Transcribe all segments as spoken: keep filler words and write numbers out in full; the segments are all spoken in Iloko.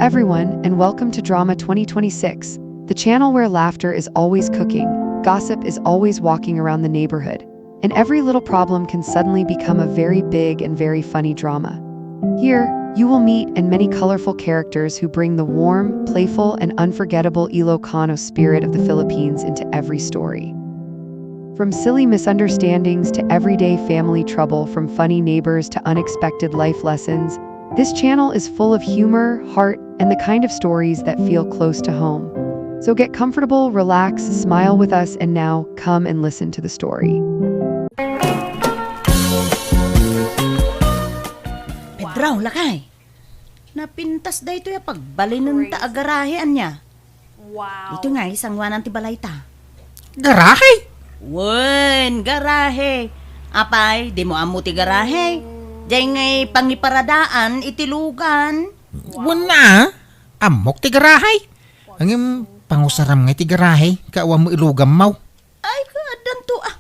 everyone, and welcome to Drama twenty twenty-six, the channel where laughter is always cooking, gossip is always walking around the neighborhood, and every little problem can suddenly become a very big and very funny drama. Here, you will meet and many colorful characters who bring the warm, playful, and unforgettable Ilocano spirit of the Philippines into every story. From silly misunderstandings to everyday family trouble, from funny neighbors to unexpected life lessons, this channel is full of humor, heart, and the kind of stories that feel close to home. So get comfortable, relax, smile with us, and now come and listen to the story. Pedro, lakay. Napintas daytoy a pagbalinenta a garahe, ania? Wow. Ito nga, isanguanan ti balayta. Garahe? Wen, garahe. Apay, dimo ammo ti garahe? Diay ngay pangiparadaan iti lugan. Wen na, ammok ti garahe. Ngem pangusaram ngay ti garahe, kaawan mo ilugammaw. Ay, kaaddanto, ah.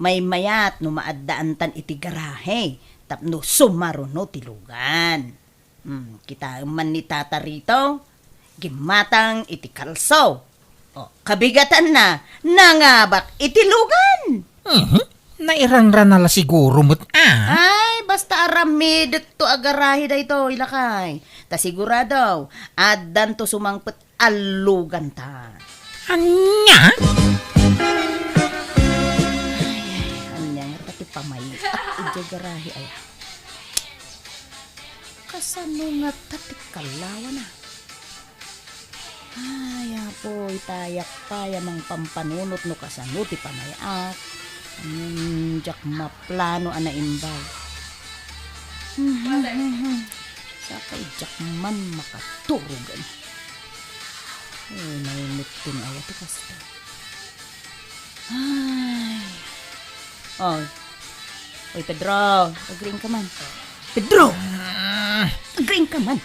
Maymayat no maaddaantan iti garahe tapno sumaruno ti lugan. Hmm, kitaem man ni Tata Rito, gimmatang iti kalso. O, kabigatanna, nangabak iti lugan. Mhm. Nairanrana la siguro met, ah. Ay, basta aramidekto a garahe daytoy, lakay. Ta sigurado, addanto sumangpet a luganta. Ania? Ay, ay, ania nga ti pamay-ak idiay garahe, aya? Kasano ngata ti kallawana? Ay, Apo, itayak pay a mangpampanunot no kasano ti pamay-ak. Ngem diak maplano a naimbag. Sapay diak man makaturog. Ay, nainit ti aya ti kasta. Ay. Oy. Oy, Pedro, agriingka man. Pedro! Ah. Agriingka man.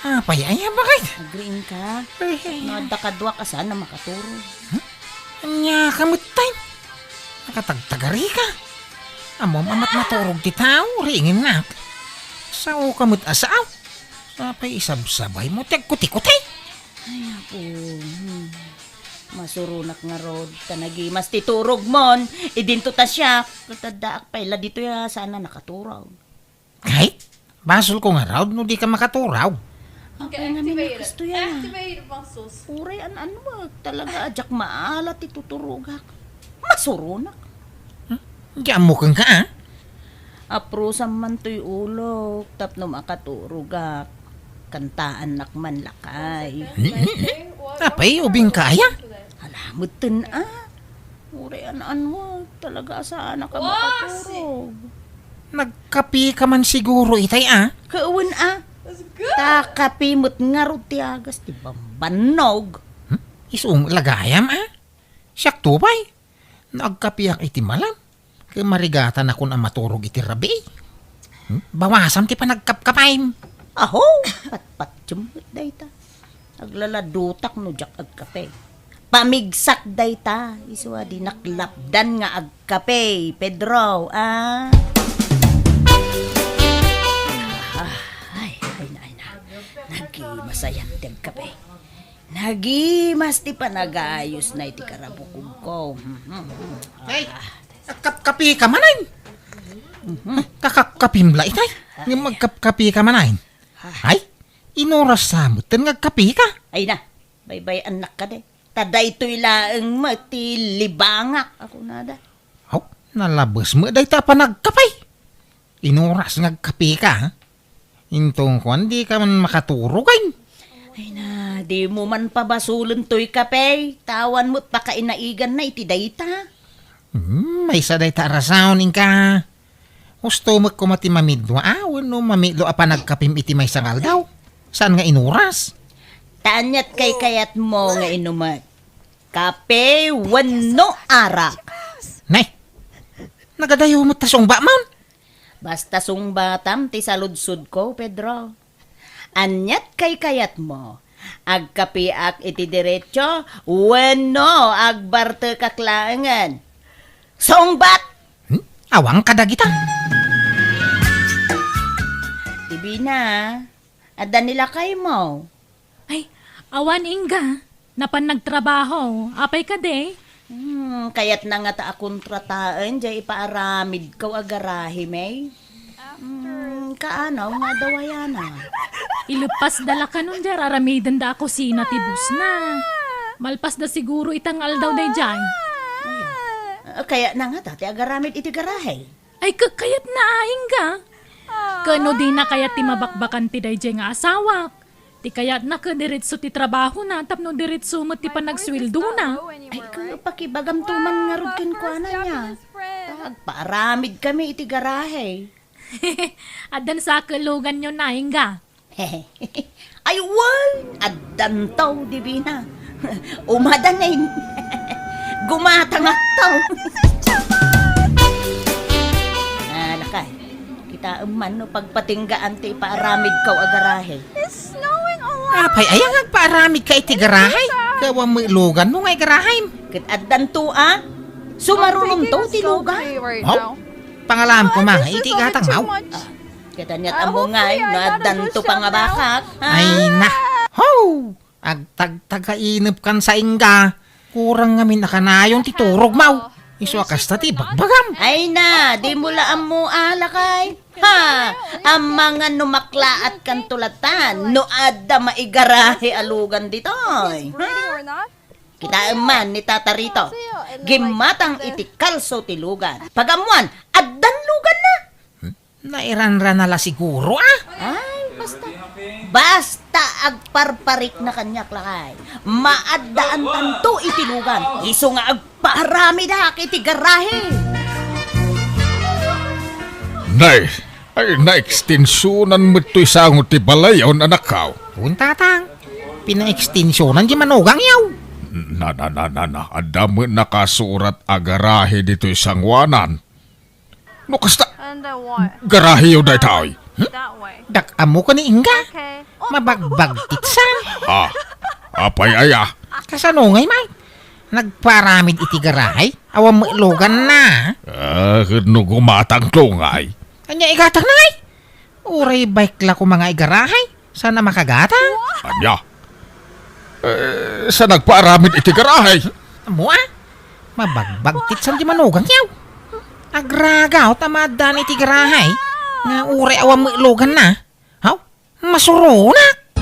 Apay, aya, bakit? Agriingka. Ay, ay, ay. No adda kaduak a saan a makaturog. Hmm? Ania ka met, tay? Nakatagtagarika. Ammom a maturog ti tao, riingennak. Saoka met a sao. Sapay isabsabaymo ti agkutikoti. Ay, Apo. Hmm. Masuronak ngarud, ta nagimas ti turogmon. Idinto ta siak, ket addaak pay la ditoy a saan a nakaturog. Ay, basolko ngarud no dika makaturog. Apay ngamin a kastoy a? Activate muscles. Uray an-annuek, talaga a diak maala ti tuturogak. Masuronak. Hmm? Di ammo kenka, ah? Aprusam man toy ulok tapno makaturogak. Kantaannak man lakay. Hmm? Apay, ubingka aya? Ala, metten, ah. Uray an-annuek, talaga a saanak a makaturog. Nagkapika man siguro itay, ah? Kawen, ah. Ta kape met ngarud ti agas ti bambannog. Hmm? Isu met la gayam, ah? Siakto pay. No agkapiak iti malam, ket marigatanakon a maturog iti rabii. Hmm? Bawasam ti panagkapkapim. Aho, patpatiem met dayta. Aglaladutak no diak agkape. Pamigsak dayta, isu a dinak lapdan nga agkape, Pedro, ah. Ah, ay, ay na, ay na. Nagimasayan ti agkape. Nagimas ti panagayusna iti karabukogko. Ay, agkapkapika manen? Mhm. Kakapkapim la itay. Ngem agkapkapika manen? Ay, inuras sa metten nga agkapika? Ay na, baybay-annak kadi. Ta daytoy laeng met ti libangak a kunada. Aw, nalabes met dayta a panagkape. Inuras nga agkapika, ha? Inton kuan, dika man makaturog, ay. Ay na, dimo man pabasolen toy kape, ta awan met pakainaiganna iti dayta. Hmm, maysa dayta a rason, inka. Husto met koma ti mamidua, a, wenno mamitlo a panagkapim iti maysa nga aldaw. Saan nga inuras? Ta aniat kaykayatmo nga inumek? Kape wenno arak? Nay, nagadayo met ta sungbamon. Basta sungbatam ti saludsodko, Pedro. Aniat kaykayatmo? Agkapeak iti derecho wenno agbartekak laengen? Sungbat! Hmm? Awan kadagita. Ti bina, Adda ni lakaymo? Ay, awan, Inga. Napan nagtrabaho. Apay kadi? Hmm, kayatna ngata a kontrataen diay ipaaramidko a garahe, May. Hmm, kaano nga adda wayana? Ileppasda la kanon diay ar-aramidenda a kusina ti bossna. Malpasda siguro ita nga aldaw daydiay. Ay, ah, kayatna ngata ti agaramid iti garahe. Ay, kakkayatna a, Inga. Ken no dina kayat ti mabakbakan ti daydiay nga asawak. Ti kayatna ket diretso ti trabahona tapno diretso met ti panagsueldona. Ay, ket pakibagamto man ngarud kenkuana nia. Ta agpaaramidkami iti garahe. Addan sa a luganyo, Inga. Ay, wen! Addanto, Divina. Umadanin. Gumatangakto. Ah, lakay. Kitaem man no pagpatinggaan ti ipaaramidko a garahe. It's snowing a lot. Apay, aya nga agpaaramidka iti garahe? Ket awan met luganmo nga igarahem. Ket addanto a. Sumarurumto ti lugan. Wow. Pangalaam koma iti gatangmo. Ket aniat ammo ngay no addanto pangabakak, ha? Ay na. Ho! Agtagtagainepkan sa Inga. Kurang ngamin a kanayon ti turogmo. Isu a kasta ti ibagbagam. Ay na, dimo la ammo a, lakay. Ha! Amangan no maklaatkanto latta no adda maigarahe a lugan ditoy. Ha? Kitaem man ni Tata Rito. Gimmatang iti kalso ti lugan. Pagammoan, addan luganna. Nairanrana la siguro, a? Ay, basta. Basta agparparikna kaniak, lakay. Maaddaantanto iti lugan. Isu nga agpaaramidak iti garahe. Nay, ay, naekstensionan met toy sango ti balayon, anakko. Wen, tatang. Pinaekstensionan ti manugangyo. Na, na, na, na, na. Adda met nakasurat a garahe ditoy sangoanan. No kasta, garaheyo daytoy. Hmm? Dak-ammo ken ni Inga. Mabagbagtit sa. Ah, apay aya? Kasano ngay, Mike? Nagparamid iti garahe? Awan met luganna. Ah, ket no gumatangto ngay? Ania igatangna ngay? Uray bike la koma nga igarahe, saan a makagatang? Ania? Eh, sa nagpaaramid iti garahe? Ammo a? Mabagbagtit san ti manugangyo. Agragaw ta maaddaan iti garahe nga uray awan met luganna. Haw? Masuronak!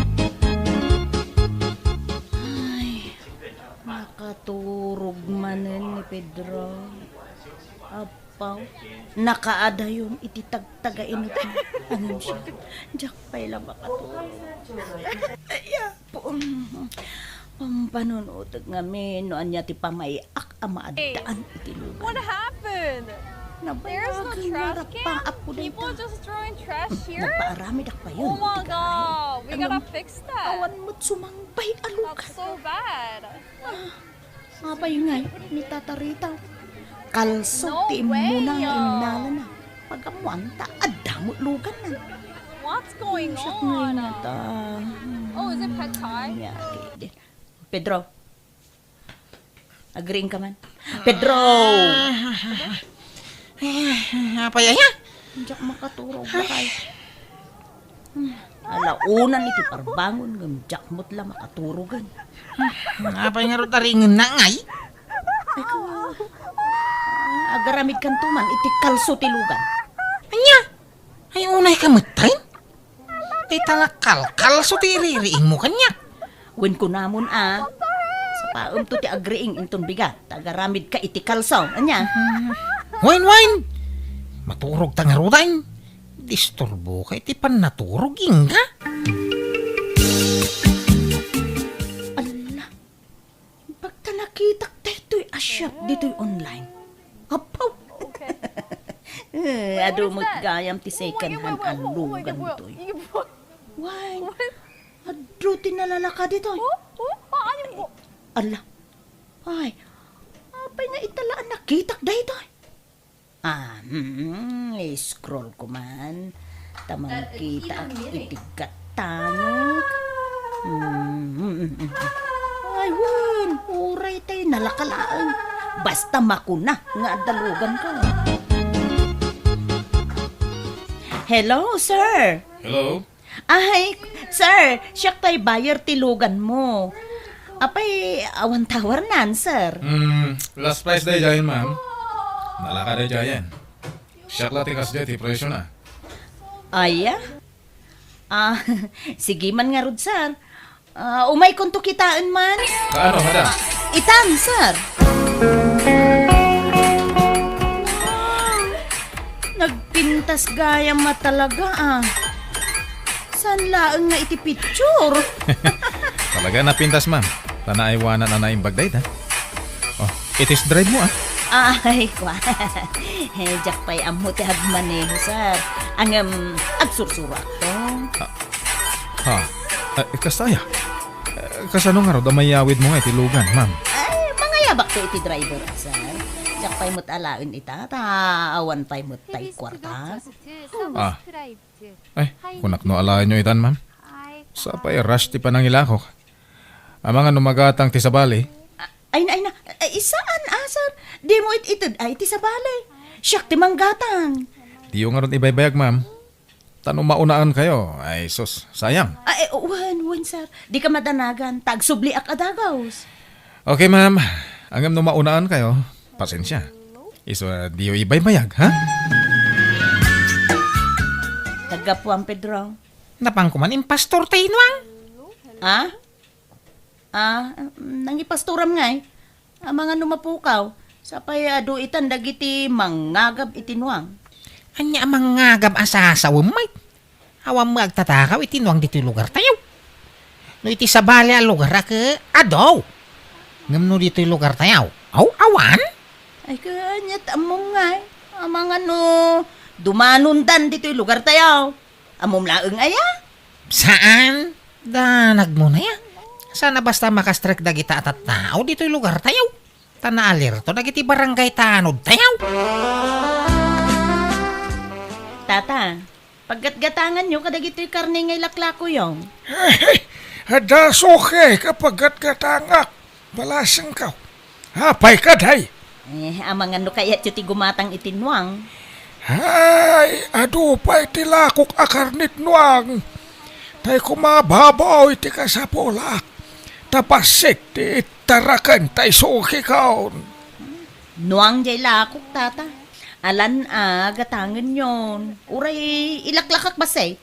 Ay, nakaturog manen ni Pedro. Apaw, nakaadayon iti tagtagainepna. Ngem siak, diak pay la makaturog. Ay, Apo, pampanunotek ngamin no ania ti pamay-ak a maaddaan iti lugan. What happened? Nabayagen nga rapaap ko dayta. People just throwing trash here? Nagpaaramidak payen iti garahe. Oh my God, we gotta fix that. Awan met sumangbay a lugan. That's so bad. Apay ngay ni Tata Rita? Kalso ti immuna nga innalana. Pagammoan ta adda met luganna. What's going on? Siak ngay ngata. Oh, is it pad thai? Ania ketdin. Pedro. Agriingka man. Pedro! Apay aya? Diak makaturog, lakay. Ala unan iti parbangon ngem diak met la makaturogen. Apay ngarud a riingenna ngay? Ay, ko, agaramidkanto man iti kalso ti lugan. Ania? Ay, unayka metten? Dayta nga kalkalso ti iririingmo kaniak. Wen kunamon a, sapaemto ti agriing inton bigat, ta agaramidka iti kalso. Ania? Wen, wen! Maturogta ngaruden. Disturboka iti pannaturog, Inga. Ala, bagta nakitak daytoy a shop ditoy online. Apaw! Eh, adu met gayam ti second hand a lugan ditoy. Why? Adu ti nalalaka ditoy. Ala. Ay, apay nga ita la a nakitak daytoy? Ah, mm, scroll ko man. Ta mangkitaak iti gatangek. Mm, mm, mm, mm. Ay, wen, uray tay nalaka laeng. Basta makuna nga adda luganko. Hello, sir. Hello? Ay, Sir, siak tay buyer ti luganmo. Apay, awan towernan, sir? Hmm, last price daydiayen, ma'am. Nalaka daydiayen. Siak la ti kasdiay ti presyo na. Aya? Ah, sige man ngarud, sir. Ah, umaykonto kitaen man. Kaano, madam? Itan, sir. Nagpintas gayam a talaga, ah. Saan laeng nga iti picture? Talaga napintas, ma'am. Ta naaywanan a naimbag dayta. Oh, i-test drive mo, ah. Ay, kwa. Eh, diak pay ammo ti agmaneho, sir. Ngem, agsursuroakto. Ah, ha? Eh, kasta aya? Eh, kasano ngarud a mayawidmo nga iti lugan, ma'am? Ay, mangayabakto iti driver, sir. Diak pay met alaen ita, ta awan pay met tay kuarta. Ah. Ay, kunakno alaenyo itan, ma'am. Sapay rush ti panangilakok. Amangan no magatang ti sabali. Ay na, ay na. Ay, saan, ah, sir? Dimo it-ited ay ti sabali. Siak ti manggatang. Diyo ngarud ibaybayag, ma'am. Ta no maunaankayo, ay sus, sayang. Ah, eh, wen, wen, sir. Dika madanagan, ta agsubliak a dagus. Okay, ma'am. Ngem no maunaankayo, pasensia. Isu a diyo ibaybayag, ha? Taga Juan Pedro. Napanko man impastor ti Nuang. Ah? Ah, nangipastoram ngay? Amangan no mapukaw, sapay adu itan dagiti mangngagab iti Nuang. Ania a mangngagab a sasawem met? Awan met agtatakaw iti Nuang ditoy lugartayo. No iti sabali a lugar a ke, adu. Ngem no ditoy lugartayo, aw, awan? Ay, ket aniat ammom ngay? Amangan no dumanondan ditoy lugartayo. Ammom laeng aya? Saan? Danagmo na ya. Saan a basta makastrek dagita a tattao ditoy lugartayo. Ta naalerto dagiti barangay tanodtayo. Tata, paggatgatanganyo kadagitoy karne nga ilaklakoyo. Adda suke ka paggatgatangak. Balasengko. Apay kadi? Eh, amangan no kayatyo ti gumatang iti Nuang. Ay, adu pay ti lakok a karne, Nuang. Tay kumababaw iti kasapulak. Ta bassit ti ittaraken tay sukikon. Nuang jay lakok, tata. Alan a gatangenyon. Uray ilaklakak bassit.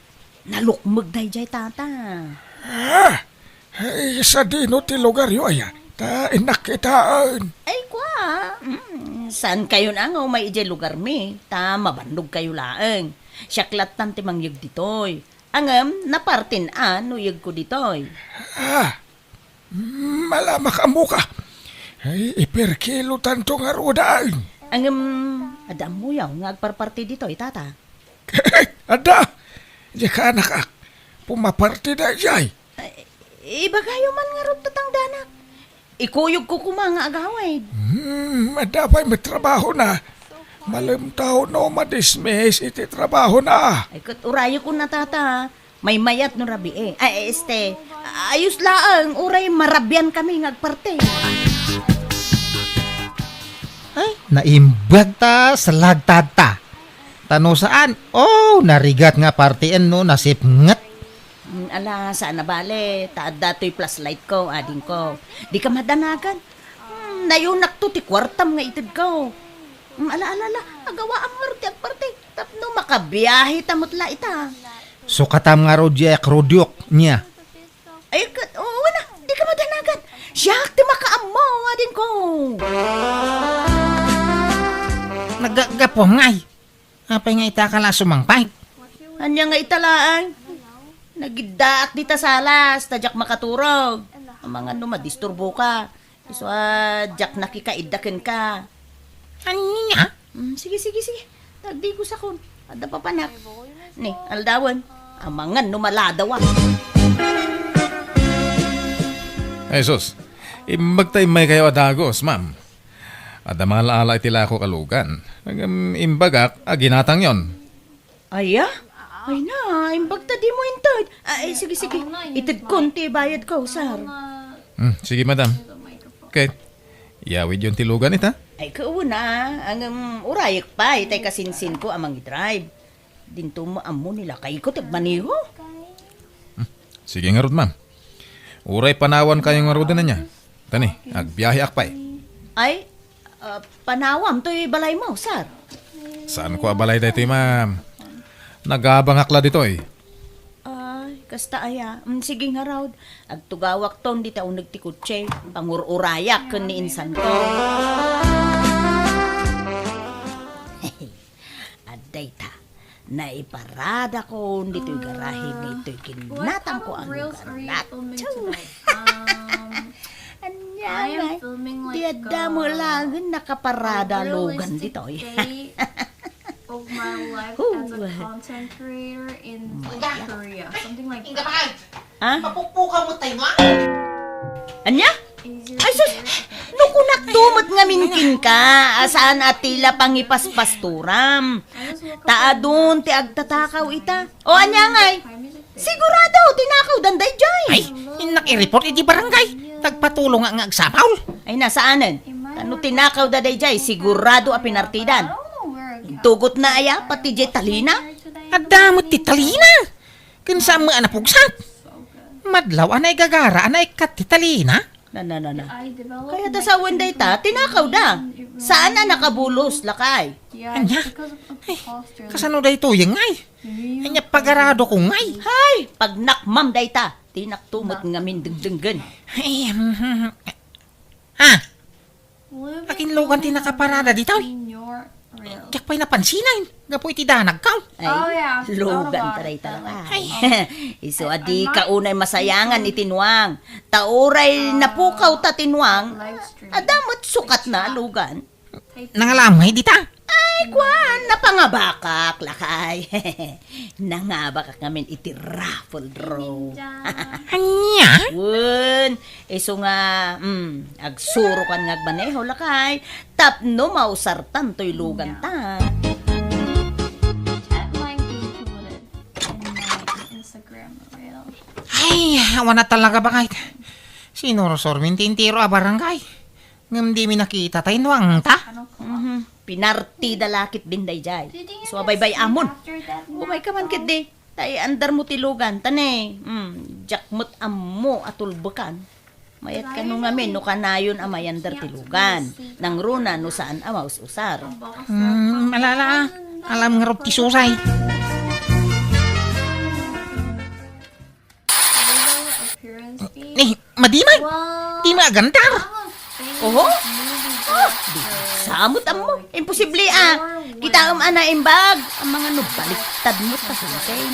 Nalukmeg dayjay, tata. Ah! Ay, sadino ti lugaryo aya? Ta innak kitaen. Ay, kwa. Mm, saankayon a nga umay idiay lugarmi, ta mabannogkayo laeng. Siak lattan ti mangyeg ditoy. Ngem, napartin a no iyegko ditoy. Ah, mm, ala makaammoka. Ay, iperkilotanto ngarud. Ngem, adda ammoyo nga agparparti ditoy, tata? Adda, di kanak-ak, pumaparti dayjay. Ay, ibagayo man ngarud ta tangdanak. Ikuyogko koma nga agawid. Hmm, adda pay met trabahona. Malem ta no madismiss iti trabahona. Ay, ket urayekon a, tata. Maymayat no rabii. Ay, este, ayos laeng, uray marabiankami nga agparti. Ay, naimbag ta, salagtad ta. Ta no saan, oh, narigat nga partien no nasipnget. Mm, ala, saan a bale, ta adda toy flashlight ko, adingko. Dika madanagan. Mm, nayunakto ti kuartam nga itedko. Mm, ala, ala, ala, agawaam ngarud ti agparti. Tapno makabiahe ta met la ita. Sukatam ngarud diay akrudiok, nia. Ay, ket, oo na, dika madanagan. Siak ti makaammo, adingko. Naggapuam ngay. Apay nga ita ka la sumangpet? Ania nga ita laeng? Nagiddaak dita salas, ta diak makaturog. Amangan no madisturboka. Isu a diak nakikaidda kenka. Ania? Mm, sige, sige, sige. Tagdigosakon. Adda papanak. Ni, aldawen. Amangan no maladawa. Ay, sus. Imbag ta immaykayo a dagus, ma'am. Adda mala-ala iti lakok a lugan. Ngem imbagak a ginatangyon. Aya? Ay na, imbag ta dimo inted. Ay, sige, sige. Itedkon ti bayadko, sir. Hmm, sige, madam. Ket, iyawidyon ti lugan ita? Ay, kauna, ngem urayek pay tay kasinsinko a mangidrive. Dinto mo ammo ni lakayko ti agmaneho. Hmm, Sige ngarud, ma'am. Uray panawankayo ngaruden ania. Tani, agbiaheak pay. Ay, ah, panawam toy balaymo, sir. Saanko a balay daytoy, ma'am. Nagabangak la ditoy. Ay, kasta aya. Mm, sige ngarud. Agtugawakton dita uneg ti kotse. Pangur-urayak ken ni insanko. Adda ita, naiparadakon ditoy garahe ditoy kinnatangko a lugar. Ania ngay? Di adda met laeng nakaparada a lugan ditoy. Of my life as a content creator in Korea, something like that. Ha? Mapukpukaw mo tayo, ha? Ania? Ay, sus! No kunakto met ngamin kenka, a saan a ti la pangipaspasturam. Ta adun ti agtatakaw ita. O, ania ngay? Sigurado, tinakawdan daydiay. Ay, innak i-report iti barangay. Nagpatulong nga, nga agsapaw. Ay, nasaanen. Tano tinakawda daydiay, sigurado a pinartidan. Intugotna aya, pati diay talina? Adda met ti talina. Ken saan met a napugsat. Madlaw a naigagara a naikkat ti talina. Na, na, na, na. Kayat a sawen dayta, tinakawda. Saan a nakabulos, lakay. Ania? Ay, kasano daytoy ngay? Ania pagaradokon ngay? Hay, pagnakmam dayta. Tinakto met ngamin dengdenggen. Ay, hmm, hmm, hmm. Ha? Akin lugan ti nakaparada ditoy? Diak pay napansinan. Gapu iti danagko. Ay, lugan ta dayta, lakay. Isu a dika unay masayangan iti nuang. Ta uray napukaw ta ti nuang, adda met sukatna a lugan. Nangalam ngay dita? Ay, kuan, napangabakak, lakay. Nangabakak ngamin iti raffle draw. Ania? Wen, isu nga, mm, agsurokan nga agmaneho, lakay. Tapno mausartan toy luganta. Check my page in my Instagram reel. Ay, awan a talaga, bakit? Sinursor mi ti entero a barangay. Ngem dimi nakita tay nuangta. Mhm. Pinartida la ketdin daydiay. Isu a baybay-amon. Umayka man ketdi. Ta iandarmo ti lugan. Ta ne, mm, diak met ammo a tulbekan. Mayat kano ngamin no kanayon a mayandar ti lugan. Nangruna no saan a maus-usar. Hmm, alala, alam ngarud ti susay. Ni, madi man. Di maagandar. Oho. Ah, di, samot ammo. Imposible, ah. Kitaem a naimbag. Ang mga no, baliktad mo, ta sensei.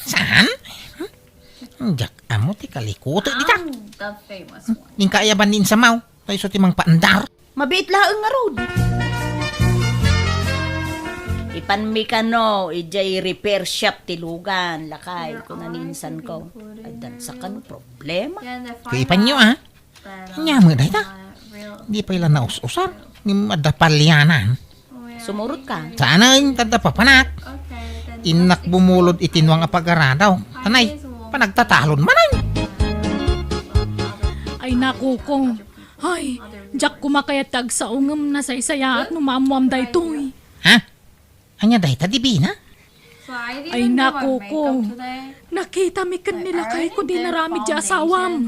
Saan? Hmm? Diak ammo ti kalikuto dita. Ang the famous one. Ning kaayaban ni insamaw. Tayo so ti mangpaandar. Mabiit laeng ngarud. Ipanmi kano, idiay repair shop ti lugan, lakay, kuna ni insanko. Addan sa kano problema. Kuipanyo, ah. Nya met dayta. Di pay la naus-usar. Ngem adda palianan. Sumurotka. Saan, adda papanak. Innak bumulod iti nuang a pagaradaw. Anay, panagtatalon manen. Ay, nakuko. Ay, diak koma kayat ti agsao ngem nasaysayaat no maammoam daytoy. Ha? Ania dayta, Divina? Ay, nakuko. Nakitami ken ni lakayko di naramid ti asawam.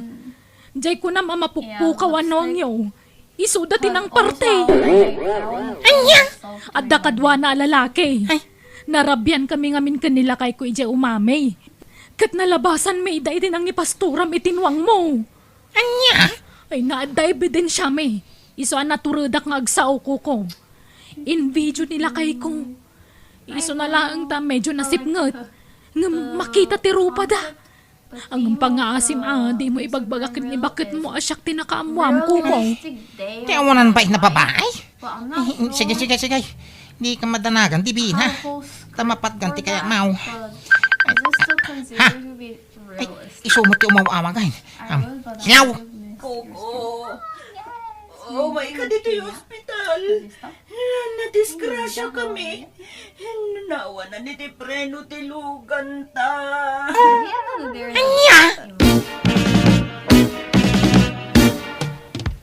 Diay kunam a mapukpukaw a nuangyo. Isuda ti nangparte. Ania? Adda kaduana a lalaki. Ay. Narabiankami ngamin ken ni lakayko idiay umami. Ket nalabasanmi ida iti nangipastoram iti nuangmo. Ania? Ay, naadda ebidensiami. Isu a naturedak nga agsao, kuko. In-video ni lakayko. Isuna laeng ta medyo nasipnget. Ngem makita ti rupada. Ngem pangngaasim a dimo ibagbaga ken ni baketmo a siak ti nakaammoam, kuko. Ti awanan pay nga babai? Sige, sige, sige. Dika madanagan, Divina. Ta mapatgan ti kayatmo. Ha? Ay, isu met ti umaw-awag, ay. Am, singaw! Kuko. Umayka ditoy ospital. Nadisgrasiakami. Naawanan iti preno ti luganta. Ania?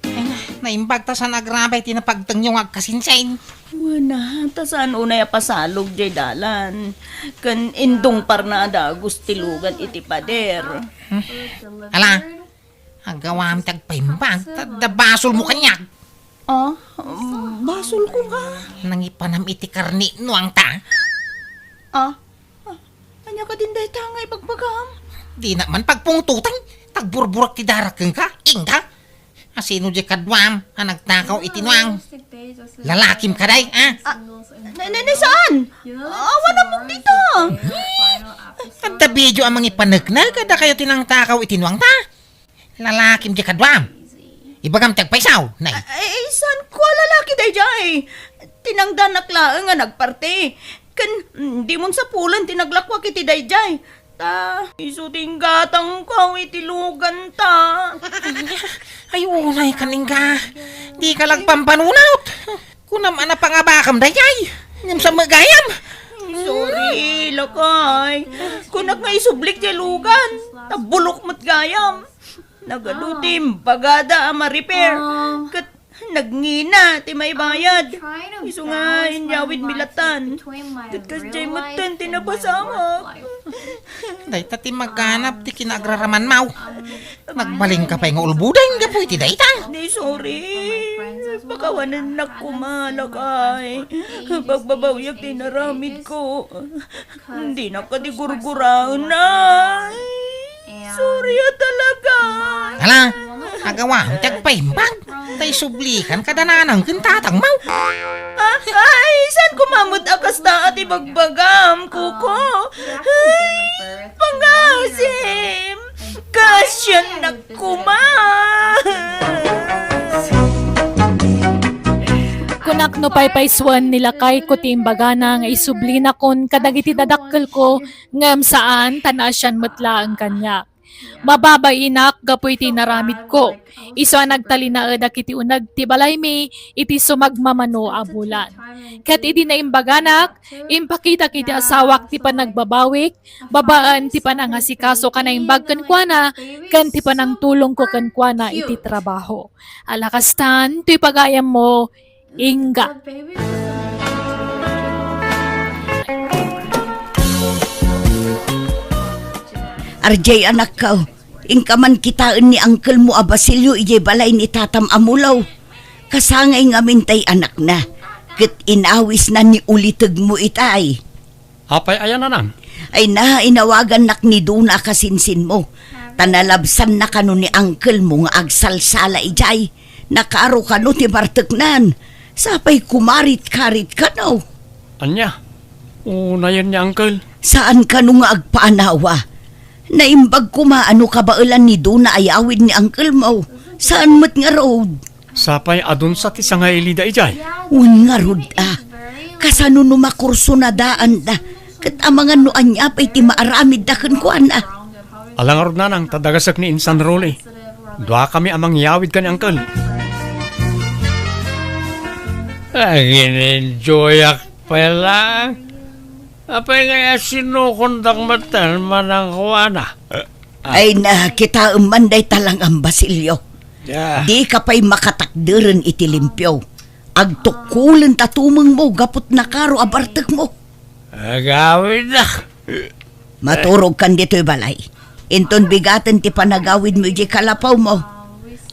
Ay, na, Naimbag ta saan agrabay ti napagtengyo nga agkasinsin. Wen a, ta saan unay a pasalog jay dalan. Ken indungparna a dagus ti lugan iti pader. Hmm. Ala, agawam ti agpaimbag, ta adda basolmo kaniak. Ah, basolko nga. Nangipanam iti karni nuangta. Ah, ah, ania kadin dayta nga ibagbagam? Dina man pagpungtotan, ta agburburak ti darak kenka, Inga. Asino jay kaduam a nagtakaw iti nuang? Lalakim kadi, a? Ah, ne, ne, ne, saan? Awan ammok dita. Adda video a mangipaneknek kadakayo ti nangtakaw iti nuangta. Lalakim jay kaduam. Ibagam ti agpaysaw, nay. Ay, ay, saan ko a lalaki dayjay? Tinangdanak laeng nga nagparte. Ken, mm, dimon sapulen ti naglakuak iti dayjay. Ta, isu ti inggatangko iti luganta. Ay, unay kan Inga. Dika lagpampanunot. Kunam a napangabakam dayjay. Ngem sa met gayam. Sorry, lakay. Kunak nga isublik ti lugan. Ta bulok met gayam. Nagadu ti imbagada a ma-repair. Ket nagngina ti maibayad. Isu nga inyawid mi latan. Ket kasdiay metten ti napasamak. Dayta ti maganap ti kinaagraramanmaw. Nagbalinka pay nga ulboden gapu iti dayta. Di, sorry. Pakawanennak koma, lakay. Pagbabawiak ti inaramidko. Dinak kadi gurguraen, ay. Sorry a talaga. Hala, agawam ti agpaimbag. Ta isublikan kada nanang ken tatangmo. Ah, ay, saan koma met a kasta a ti bagbagam, Kuko? Ay, pangasim! Kasiannak koma! Kunak no paypaysuen ni lakayko ti imbagana nga isublinakon kadagiti dadakkelko, ngem saan, ta naasian met laeng kaniak. Mababainak gapu iti inaramidko. Isu a nagtalinaedak iti uneg ti balaymi iti sumagmamano a bulan. Ket idi naimbaganak, impakitak iti asawak ti panagbabawik, babaen ti panangasikaso a naimbag kenkuana, ken ti panangtulongko kenkuana iti trabaho. Ala kastan, toy pagayammo, Inga. Arjay, anakko, inka man kitaen ni angkelmo a Basilio idiay balay ni tatam a Mulo. Kasangay ngamin tay anakna, ket inawisna ni ulitegmo itay. Apay aya, nanang? Ay na, inawagannak ni Dona a kasinsinmo. Ta nalabsanna kano ni angkelmo nga agsalsala idiay. Nakaro kano ti barteknan. Sapay kumarit-karit kano. Ania? Unayen ni angkel? Saan kano nga agpaanawa? Naimbag koma a no kabaelan ni Dona a yawid ni angkelmo. Saan met ngarud? Sapay adunsa ti sangailida idiay? Wen ngarud a. Kasano no makursunadaanda? Ket amangan no ania pay ti maaramidda kenkuana. Ala ngarud, nanang, ta dagasek ni Insan Rolly. Duakami a mangyawid ken ni angkel. Agin-enjoyak pay laeng. Apay ngay a sinukondak metten manang kuana? Ay na, kitaem man dayta lang-am, Basilio. Ya. Dika pay makatakderen iti limpio. Agtukkolenta tumengmo gapu ta nakaro a bartekmo. Agawidak. Maturogkan ditoy balay. Inton bigaten ti panagawidmo idiay kalapawmo,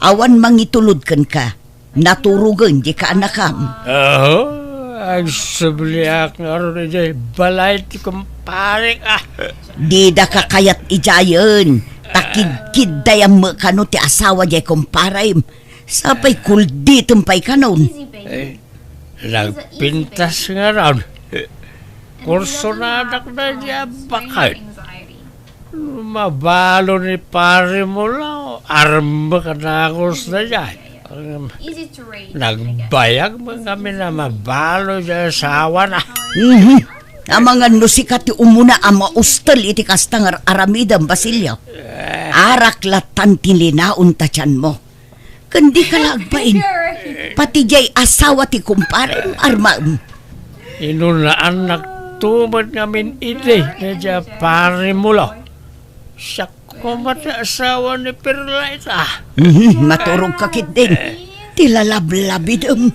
awan mangitulod kenka. Naturogen diay kaanakam. Aho, agsubliak ngarud idiay balay ti kumparek, a. Didaka kayat idiayen, ta kidkiddayam met kano ti asawa diay kumparem. Sapay kulditem pay kanon. Eh, nagpintas ngarud. Kursonadak daydiay a baket. Mabalo ni Pare Mulo, armek a dagus daydiay. Nagbayag met ngamin a mabalo diay asawana. Mhm. Amangan no sika ti umuna a maustel iti kasta nga ar-aramidem, Basilio. Arak lattan ti linaon ta tianmo. Ken dika la agbain. Pati diay asawa ti kumparem, armaem. Inunaannak to met ngamin idi daydiay a Pare Mulo. Siak koma ti asawa ni Perla ita. Mhm, maturogka ketdin. ti lalablabidem.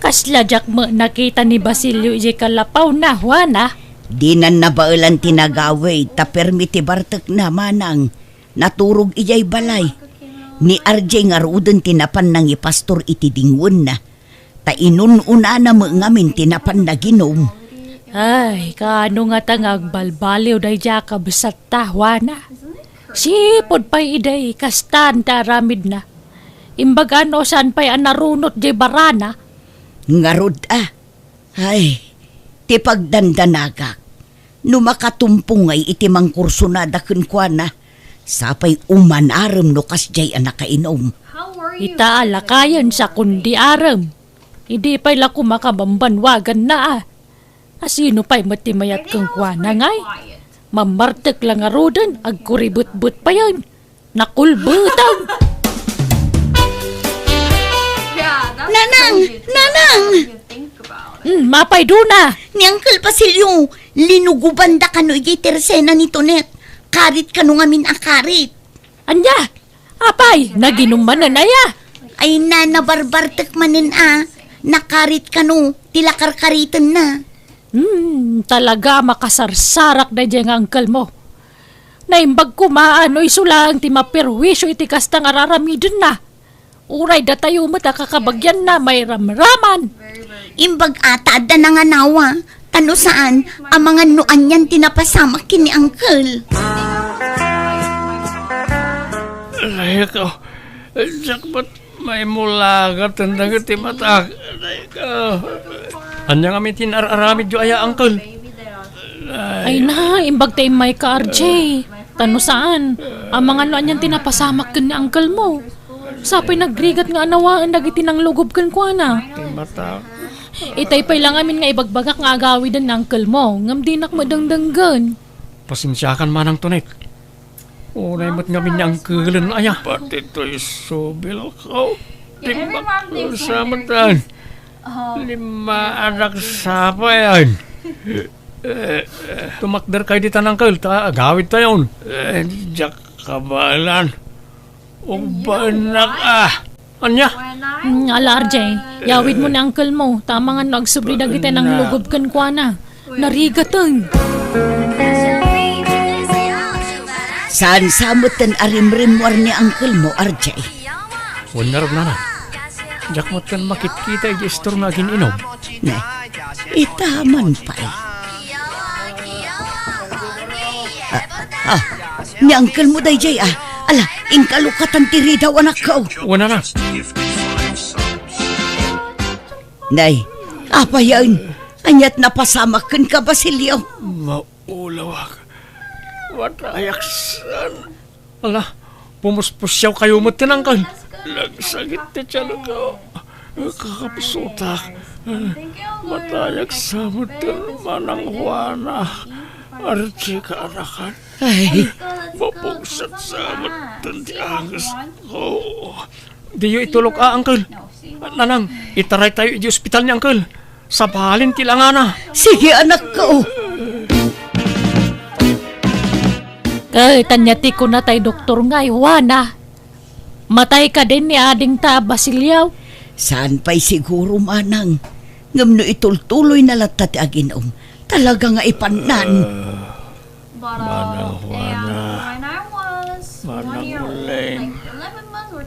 Kasla diak met nakita ni Basilio idiay kalapawna, Juana. Dinan nabaelan ti nagawid, ta permi ti bartekna, manang. Naturog idiay balay. Ni R J ngaruden ti napan nangipastor iti dingwenna. Ta inun-unana met ngamin ti napan naginum. Ay, kaano ngata nga agbalbaliw daydiay a kabsatta, Juana? Sipud pay idi kastan ti aramidna. Imbag a no saan pay a narunot diay barana. Ngarud a. Ay, ti pagdandanagak. No makatumpong ngay iti mangkursonada kenkuana, sapay umanarem no kasdiay a nakainum. Ita a lakayen sa kundi arem. Idi pay la koma kabambanwaganna a. Asino pay met ti mayat kenkuana ngay? Mammartek la ngaruden, agkuribetbet payen. Nakulbetang! Nanang! Nanang! Hmm, mapay duna! Ni Uncle Basilio, linugobanda kano idiay tersena ni Tonet. Karit kano ngamin a karit. Ania? Apay, naginum manen aya? Ay na, nabarbartek manen a. Nakarit kano, ti lakarkaritenna. Hmm, talaga makasarsarak daydiay nga uncle mo. Naimbag koma a no isu laeng ti maperwisyo iti kasta nga raramidenna. Uray datayo met a kakabagianna mairamraman. Imbag a ta adda nanganawa, ta no saan, amangan no anian ti napasamak ken ni uncle. Alayko, diak met maimulagat dagiti matak. Alayko. Ania ngamin ti inar-aramidyo aya, uncle? Ay na, imbag ta immayka, R J. Ta no saan, amangan no anian ti napasamak ken ni uncle mo. Sapay nagrigat nga anawaen dagiti nanglugob kenkuana. Ti mata. Itay pay la ngamin nga ibagbagak nga agawiden ni uncle mo, ngem dinak met dengdenggen. Pasensiakan manang Tonet. Unay met ngamin ni uncle-en aya. Pati toy subil ko. Diak makasarsarak. Limaanak sapay. Eh, tumakderkayo ditan, uncle, ta agawidtayon. Eh, diak kabaelan. Ugbaennak a. Ania? Mm, ala, R J, yawidmo ni uncle mo, ta amangan no agsubli dagiti nanglugob kenkuana. Narigaten. Saan sa metten a rimrimmuar ni uncle mo, R J? Wen ngarud, nanang. Diak metten makitkita iti istor nga agin-inum. Ne, ita man pay. Ah, ah, ni uncle mo daydiay, ah. Ala, inkalukatan ti ridaw, anakko. Wen, nanang. Nay, apayen? Aniat napasamak kenka, Basilio? Maulawak. Matayak saan. Ala, pumuspusiawkayo met ti nangkan. Nagsakit ti tiyanko. Kakapsutak. Matayak sa met ti manang Juana. Arti kaanakan. Ay. Mapugset sa met ti angesko. Diyo itulok a, uncle. Nanang, itaraytayo iti ospital ni uncle. Sabalin ti langana. Sige, anakko. Ket ania ti kuna tay doktor nga, Juana? Matay kadin ni adingta a Basilio? Saan pay siguro, manang. Ngem no itultuloyna latta ti agin-um, talaga nga ipannan. Manang Juana. Manang Uling.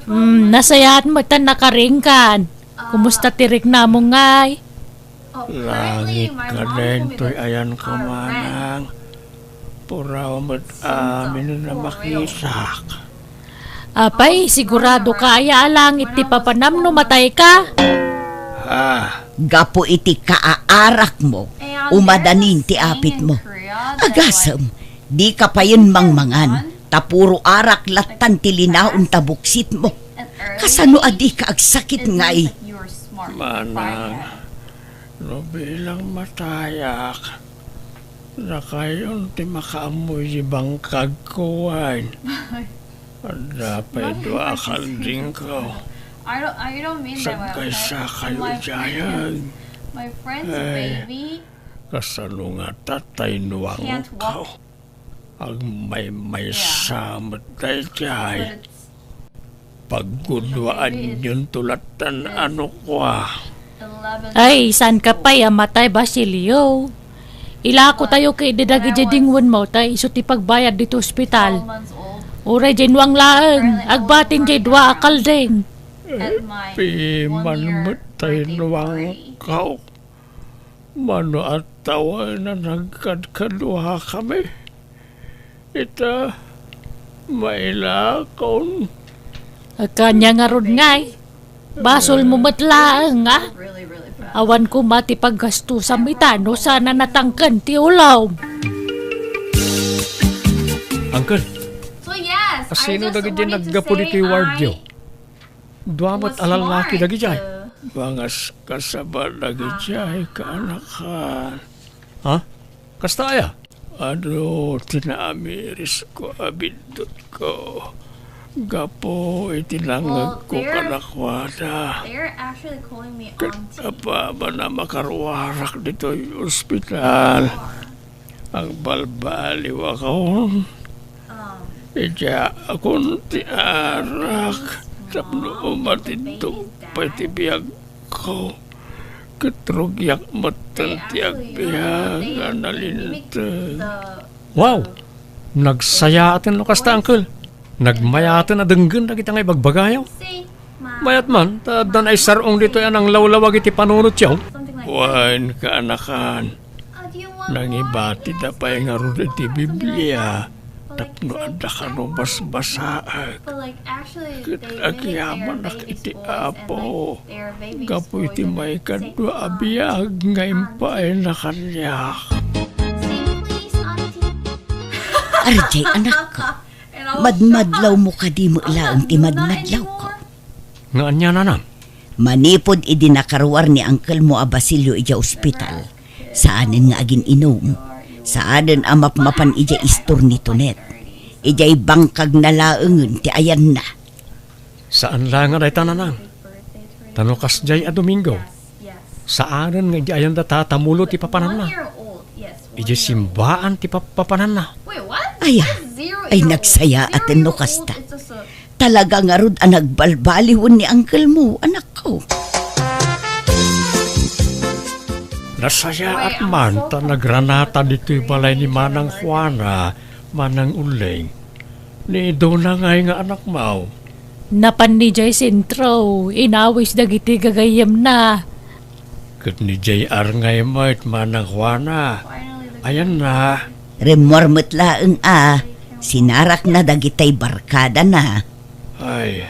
Hmm, nasayaat met ta nakaringkan. Kumusta ti riknamo ngay? Langit kadin toy ayanko, manang. Puraw met amin a makisak. Apay, sigurado ka aya a langit ti papanam no matay ka? Ah. Gapu iti kaaarakmo, umadanin ti apitmo. Agasem, dika payen mangmangan, ta puro arak lattan ti linaon ta buksitmo. Kasano a dika agsakit ngay? Manang, no bilang matayak, dakayon ti makaammo iti bangkagko, wen. Adda pay dua a kaldingko. Sagkaysakayo idiayen. Ay, kasano ngata ta inuangko? Agmaymaysa met daydiay. Pagguduaanyonto lattan a nukua. Ay, saan ka pay a matay, Basilio? Ilako tayo ket idi dagiti dingwenmo ta isu ti pagbayad ditoy ospital. Uray diay nuang laeng, agbatin diay dua a kalding. Piman met tay nuangko. Mano a tawen a nagkadkaduakami? Ita, mailakon. Ania ngarud ngay? Basolmo met laeng, a? Awan koma ti paggastusam ita no saan a natangken ti ulom. Uncle, asino dagiti naggapu ditoy wardyo? Dua met a lallaki dagidiay. Mangaskasaba dagidiay, kaanakan. Ha? Kasta aya? Adu ti naamirisko a biddutko gapu iti nangngegko kadakuada. Ket apaman a makaruarak ditoy ospital, agbalbaliwakon. Idiakon ti arak tapno umatidto pay ti biagko. Ket rugiak metten ti agbiag a nalinteg. Wow! Nagsayaaten no kasta, Uncle. Nagmayaaten a denggen dagiti nga ibagbagayo. Mayat man, ta adda naisar-ong ditoy a nanglawlawag iti panunotyo. Wen, kaanakan, nangibatida pay ngarud iti Biblia tapno adda kano basbasaek. Ket agyamanak iti Apo gapu iti maikadua a biag nga impaayna kaniak. Ardiay, anakko, madmadlawmo kadi met laeng ti madmadlawko. Nga ania, nanang? Manipud idi nakaruar ni angkelmo a Basilio idiay ospital, saanen nga agin-inum, saanen a mapmapan idiay istor ni Tonet. Idiay bangkagna laengen ti ayanna. Saan la nga dayta, nanang? Ta no kasdiay a Domingo, saanen nga idiay ayanda tatamulo ti papananna. Idiay simbaan ti pap-, papananna. Aya, ay nagsayaaten no kasta. Talaga ngarud a nagbalbaliwen ni angkelmo, anakko. Nasayaat man ta nagranata ditoy balay ni Manang Juana, Manang Uling. Ni Dona ngay nga anakmo? Napan idiay sentro, inawis dagiti gagayyemna. Ket ni J R ngay met, Manang Juana. Ayanna. Rimmuar met laeng a, sinarakna dagitay barkadana. Ay,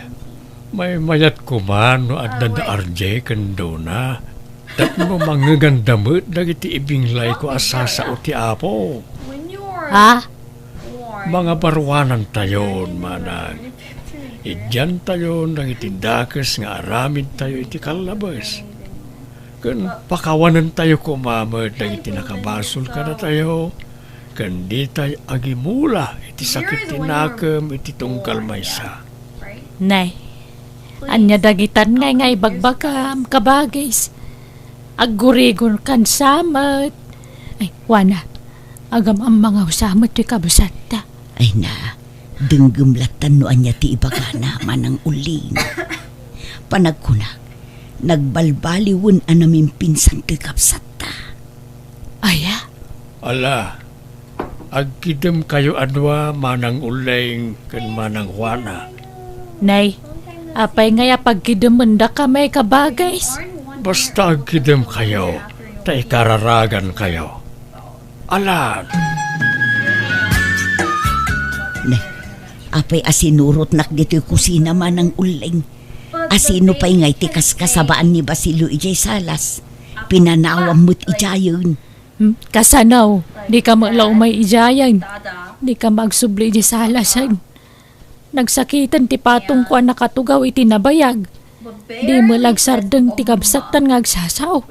maymayat koma no adda da R J ken Dona. Tapno mangngeganda met dagiti ibinglayko a sasao ti Apo. Ha? Mangabaruanantayon, manang. Idiantayon dagiti dakes nga aramidtayo iti kallabes. Ken pakawanentayo koma met dagiti nakabasol kadatayo, ken ditay agimula iti sakit ti nakem iti tunggal maysa. Nay, ania dagitan ngay nga ibagbagam, kabagis? Aggurigonkan sa met. Ay, Juana, agam-ammang sa met toy kabsatta. Ay na, denggem lattan no ania ti ibagana, Manang Uling. Panagkunak, nagbalbaliwen a namimpinsan toy kabsatta. Aya? Ala, agkidemkayo a dua, Manang Uling ken Manang Juana. Nay, apay ngay a pagkidemendakami, kabagis? Basta agkidemkayo, ta ikararagankayo. Alan! Ne, apay a sinurotnak ditoy kusina, Manang Uling? Asino pay ngay ti kaskasabaan ni Basilio idiay salas? Pinanawam met idiayen. Hmm, kasano? Dika met la umay idiayen. Dika met agsubli idiay salasen. Nagsakiten ti patongko a nakatugaw iti nabayag. Di met la agsardeng ti kabsattan nga agsasao.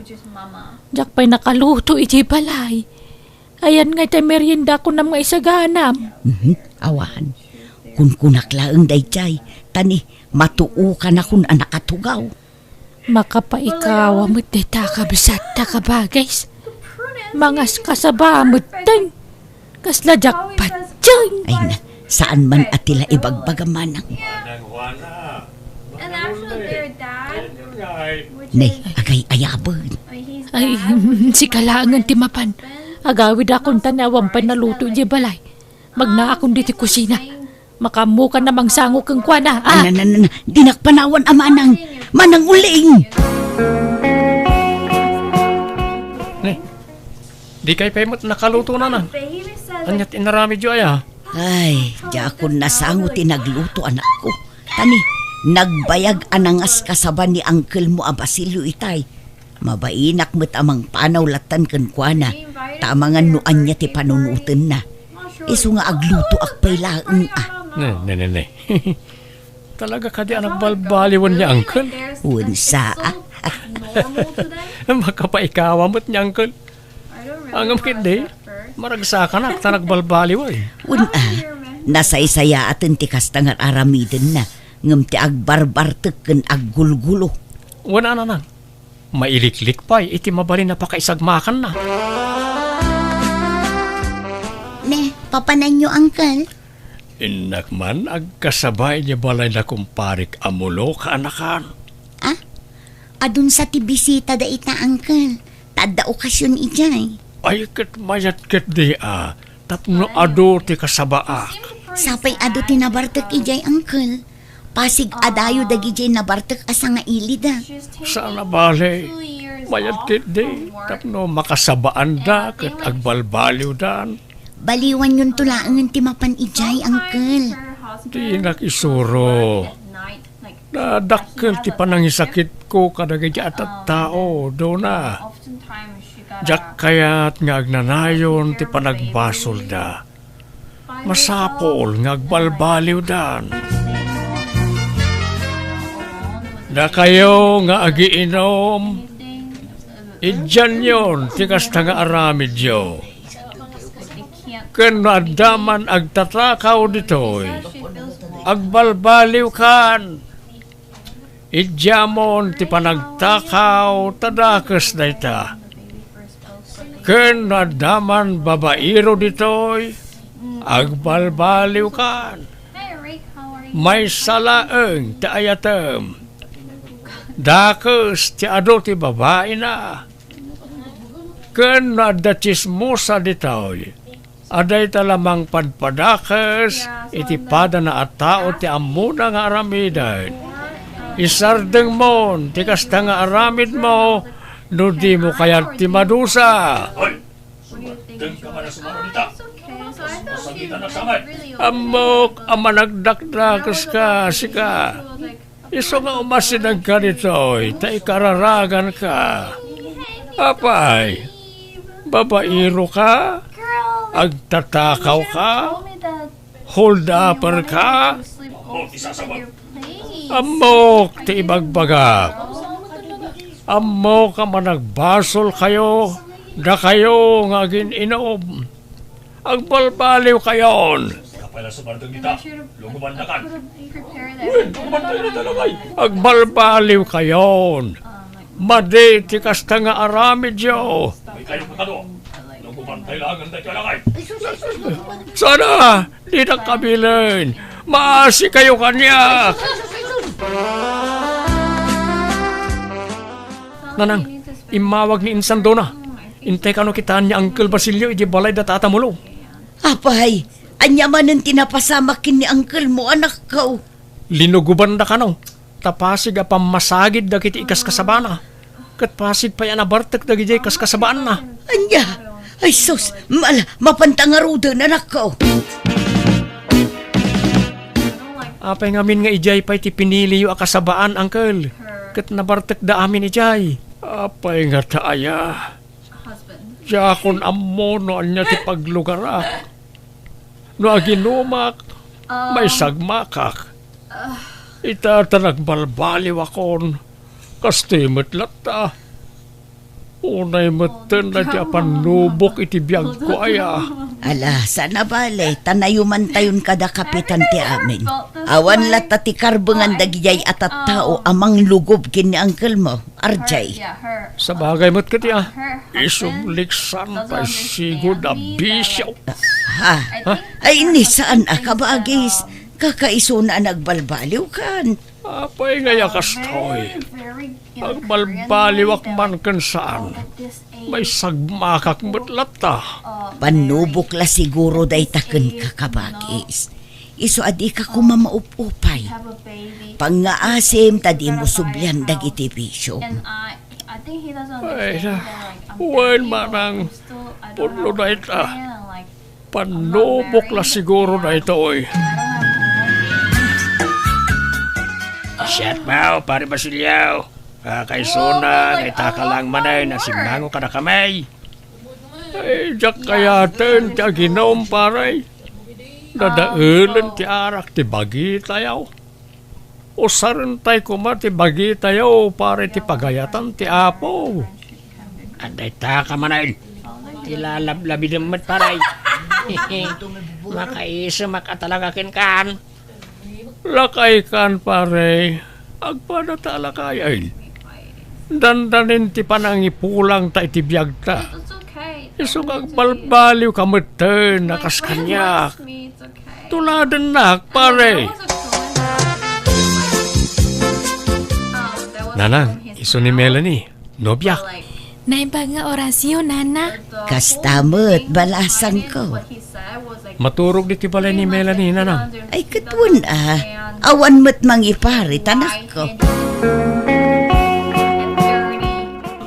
Diak pay nakaluto iti balay. Ayan ngay ti merienda kunam nga isaganam. Mhm, awan. Kunkunak laeng daydiay, ta ni, matuokanakon a nakatugaw. Makapaikawa met dayta kabsatta, kabagis. Mangaskasaba metten. Kasla diak patien. Ay na, saan man a ti la ibagbaga, manang. Manang Juana, Ne, agay-ayaben. Ay, sika laengen ti mapan. Agawidakon ta ni awan pay naluto idiay balay. Magnaakon ditoy kusina. Makaammokan a mangsango kenkuana, a! Na, na, na, na. Dinak panawan a manang. Manang uling! Ne, dikay pay met nakaluto, nanang. Ania ti inaramidyo aya? Ay, diakon nasango ti nagluto, anakko. Ta ni, nagbayag a nangaskasaba ni uncle mo a Basilio itay. Mabainak met a mangpanaw lattan kenkuana, ta amangan no ania ti panunotenna. Isu nga aglutoak pay laeng a. Ne, ne, ne, ne. Talaga kadi a nagbalbaliwan ni uncle? Wen sa, a. Makapaikawa met ni uncle. Ngem ketdi, maragsakanak ta nagbalbaliwan. Wen a, nasaysayaaten ti kasta nga ar-aramidenna, ngem ti agbarbartek ken aggulgulo. Wen a, nanang, mailiklik pay iti mabalin a pakaisagmakanna. Ne, papananyo, uncle? Innak man agkasaba idiay balay da kumparek a Mulo, kaanakan. A? Adun sa ti bisita dayta, uncle. Ta adda okasion idiay. Ay, ket mayat ketdi a, tapno adu ti kasabaak. Sapay adu ti nabartek idiay, uncle. Pasig a dayo dagidiay nabartek a sangailida. Saan a bale, mayat ketdi, tapno makasabaanda ket agbalbaliwdan. Baliwanyonto laengen ti mapan idiay, uncle. Dinak isuro. Nadakkel ti panangisakitko kadagiti a tattao, Dona. Diak kayat nga agnanayon ti panagbasolda. Masapul nga agbalbaliwdan. Dakayo nga agiinom, idianyon ti kasta nga aramidyo. Ken no adda man agtatakaw ditoy, agbalbaliwkan. Idiamon ti panagtakaw ta dakes dayta. Ken no adda man babairo ditoy, agbalbaliwkan. Maysa laeng ti ayatem. Dakes ti adu ti babaina. Ken no adda tsismosa ditoy, a dayta la mangpadpadakes iti padana a tao ti ammona nga aramiden. Isardengmon ti kasta nga aramidmo no dimo kayat ti madusa. Hoy! Sumardengka man a sumaro dita. Masagita na samay. Ammok a managdakdakeska, sika. Isu nga umasidegka ditoy, ta ikararaganka. Apay, babairoka? Agtatakawka? Hold-upperka? Ammok ti ibagbagak. Ammok a managbasolkayo, dakayo nga agin-inom. Agbalbaliwkayon. Sika pay la sumardeng dita. Lugobandakan. Uy, lugobantayo dita, lakay. Agbalbaliwkayon. Madi ti kasta nga aramidyo. Uy, kayo kakado. Lugobantayo laeng daytoy, lakay. Sana, dinak kabilen. Maasikayo kaniak. Nanang, immawag ni insan, Dona. Intay kano kitaan ni Uncle Basilio idiay balay da Tata Mulo. Apay, ania manen ti napasamak ken ni uncle mo, anakko? Linugobanda kano, ta pasig a pammasagid dagiti ikaskasabana. Ket pasig pay a nabartek dagidiay kaskasabaanna. Ania? Ay sus, mala, mapanta ngaruden, anakko. Apay ngamin nga idiay pay ti piniliyo a kasabaan, uncle? Ket nabartekda amin idiay. Apay ngata aya? Diakon ammo no ania ti paglugarak. No aginumak, maisagmakak. Ita ta nagbalbaliwakon, kastoy met latta. Unay metten daytoy a pannubok iti biagko aya. Ala, saan a bale, ta nayumantayon kada kapitan ti amin. Awan latta ti karbengan dagidiay a tattao a manglugob ken ni uncle mo. Arjay. Sabagay met ketdi a. Isubliksan pay sigud a bisio. Ha? Ay, ni saan a kabagis. Kakaisuna a nagbalbaliwkan. Apay ngay a kastoy? Agbalbaliwak man ken saan. Maisagmakak met latta. Pannubok la siguro dayta kenka, kabagis. Isu a dika koma maup-upay. Pangngaasim ta dimo sublian dagiti bisiom. Ay, na, wen, manang, pudno dayta. Pannubok la siguro daytoy. Siak, Pare Basilio. Kakaisuna nga itaka lang manen a simmango kadakami. Ay, diak kayaten ti aginum, pare. Dadaelen ti arak ti bagitayo. Usarentayo koma ti bagitayo para iti pagayatan ti Apo. Adda itaka manen ti lalablabidem met, pare. Makaisemak a talaga kenkan. Lakaykan, pare. Agpadata a lakayen. Dandanin ti panangipulangta iti biagta. Isu nga agbalbaliwka metten a kas kaniak. Tuladennak, pare. Nanang, isu ni Melanie, nobiak. Naimbag nga orasyo, nana. Kasta met, balasangko. Maturog ditoy balay ni Melanie, nanang. Ay, ket wen a. Awan met mangiparit, anakko.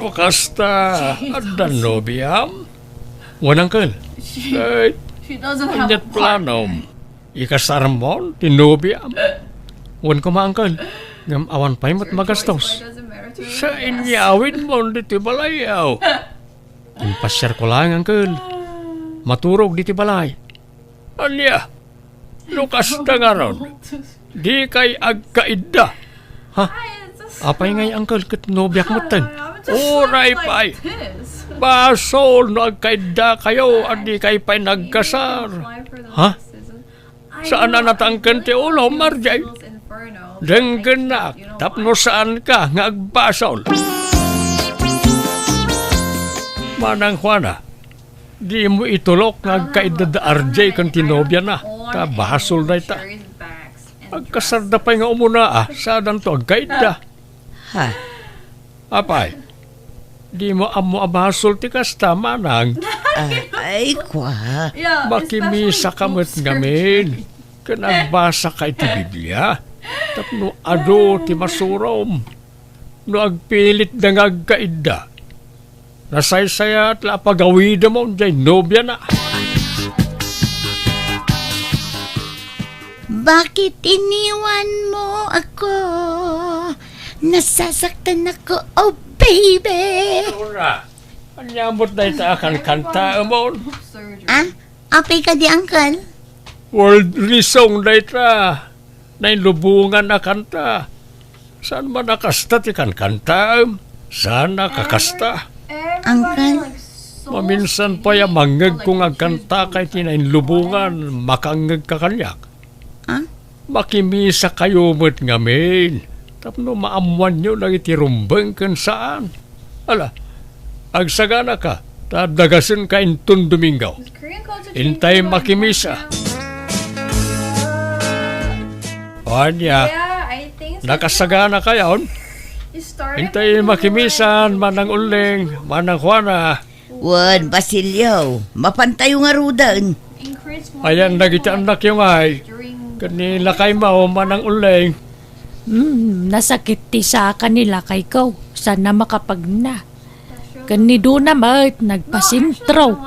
O kasta, adda nobiam? Wen, uncle. Ay, ania't planom? Ikasarmon ti nobiam? Wen koma, uncle. Ngem awan pay met magastos. Sa inyawidmon ditoy balay, aw. Impasiarko laeng, uncle. Maturog ditoy balay. Ania? No kasta ngarud, dikay agkaidda. Ha? Apay ngay, uncle, ket nobiak metten? Uray pay. Basol no agkaiddakayo a dikay pay nagkasar. Ha? Saan a natangken ti ulom, R J? Denggennak tapno saanka nga agbasol. Manang Juana, dimo itulok nga agkaidda da R J ken ti nobiana, ta basol dayta. Agkasarda pay nga umuna, a, saanto agkaidda. Ha? Apay, dimo ammo a basol ti kasta, manang? Ah, ay, kua. Makimisaka met ngamin ken agbasaka iti Biblia tapno adu ti masurom. No agpilitda nga agkaidda, nasaysayaat la a pagawidem jay nobiana. Bakit iniwan mo ako? Nasasaktan ako, oh baby! Aurora, ania met dayta a kankantaemon? Ah, apay kadi, uncle? Worldly song dayta. Nainlubongan a kanta. Saan man a kasta ti kankantaem? Saan a kakasta? Uncle? Maminsan pay a mangngegko nga agkantaka iti nainlubongan, makangngegka kaniak. Ah? Makimisakayo met ngamin tapno maammoanyo dagiti rumbeng ken saan. Ala, agsaganaka, ta dagasenka inton Domingo. Intay makimisa. O ania, nakasaganakayon? Intay makimisan, Manang Uling, Manang Juana. Wen, Basilio, mapantayo ngaruden. Ayan dagiti annakyo ngay, ken ni lakaymo, Manang Uling. Hmm, nasakit ti saka ni lakayko, saan a makapagna. Ken ni Dona met, nagpasentro.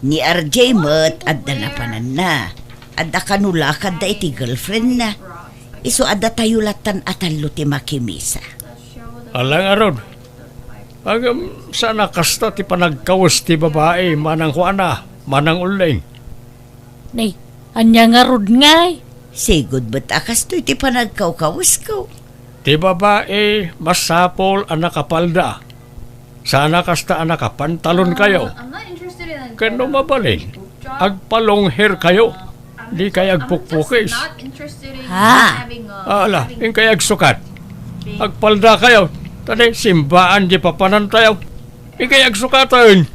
Ni R J met, adda napananna. Adda kano lakadda iti girlfriendna. Isu a datayo lattan a tallo ti makimisa. Ala ngarud. Ngem saan a kasta ti panagkawes ti babai, Manang Juana, Manang Uling. Nay, ania ngarud ngay? Sigud met a kastoy ti panagkawkawesko. Ti babai, masapul a nakapalda. Saan a kasta a nakapantalonkayo. Ken no mabalin, agpalongherkayo. Dikay agpukpukis. Ha? Ala, inkay agsukat. Agpaldakayo. Ta di, simbaan di papanantayo. Inkay agsukaten.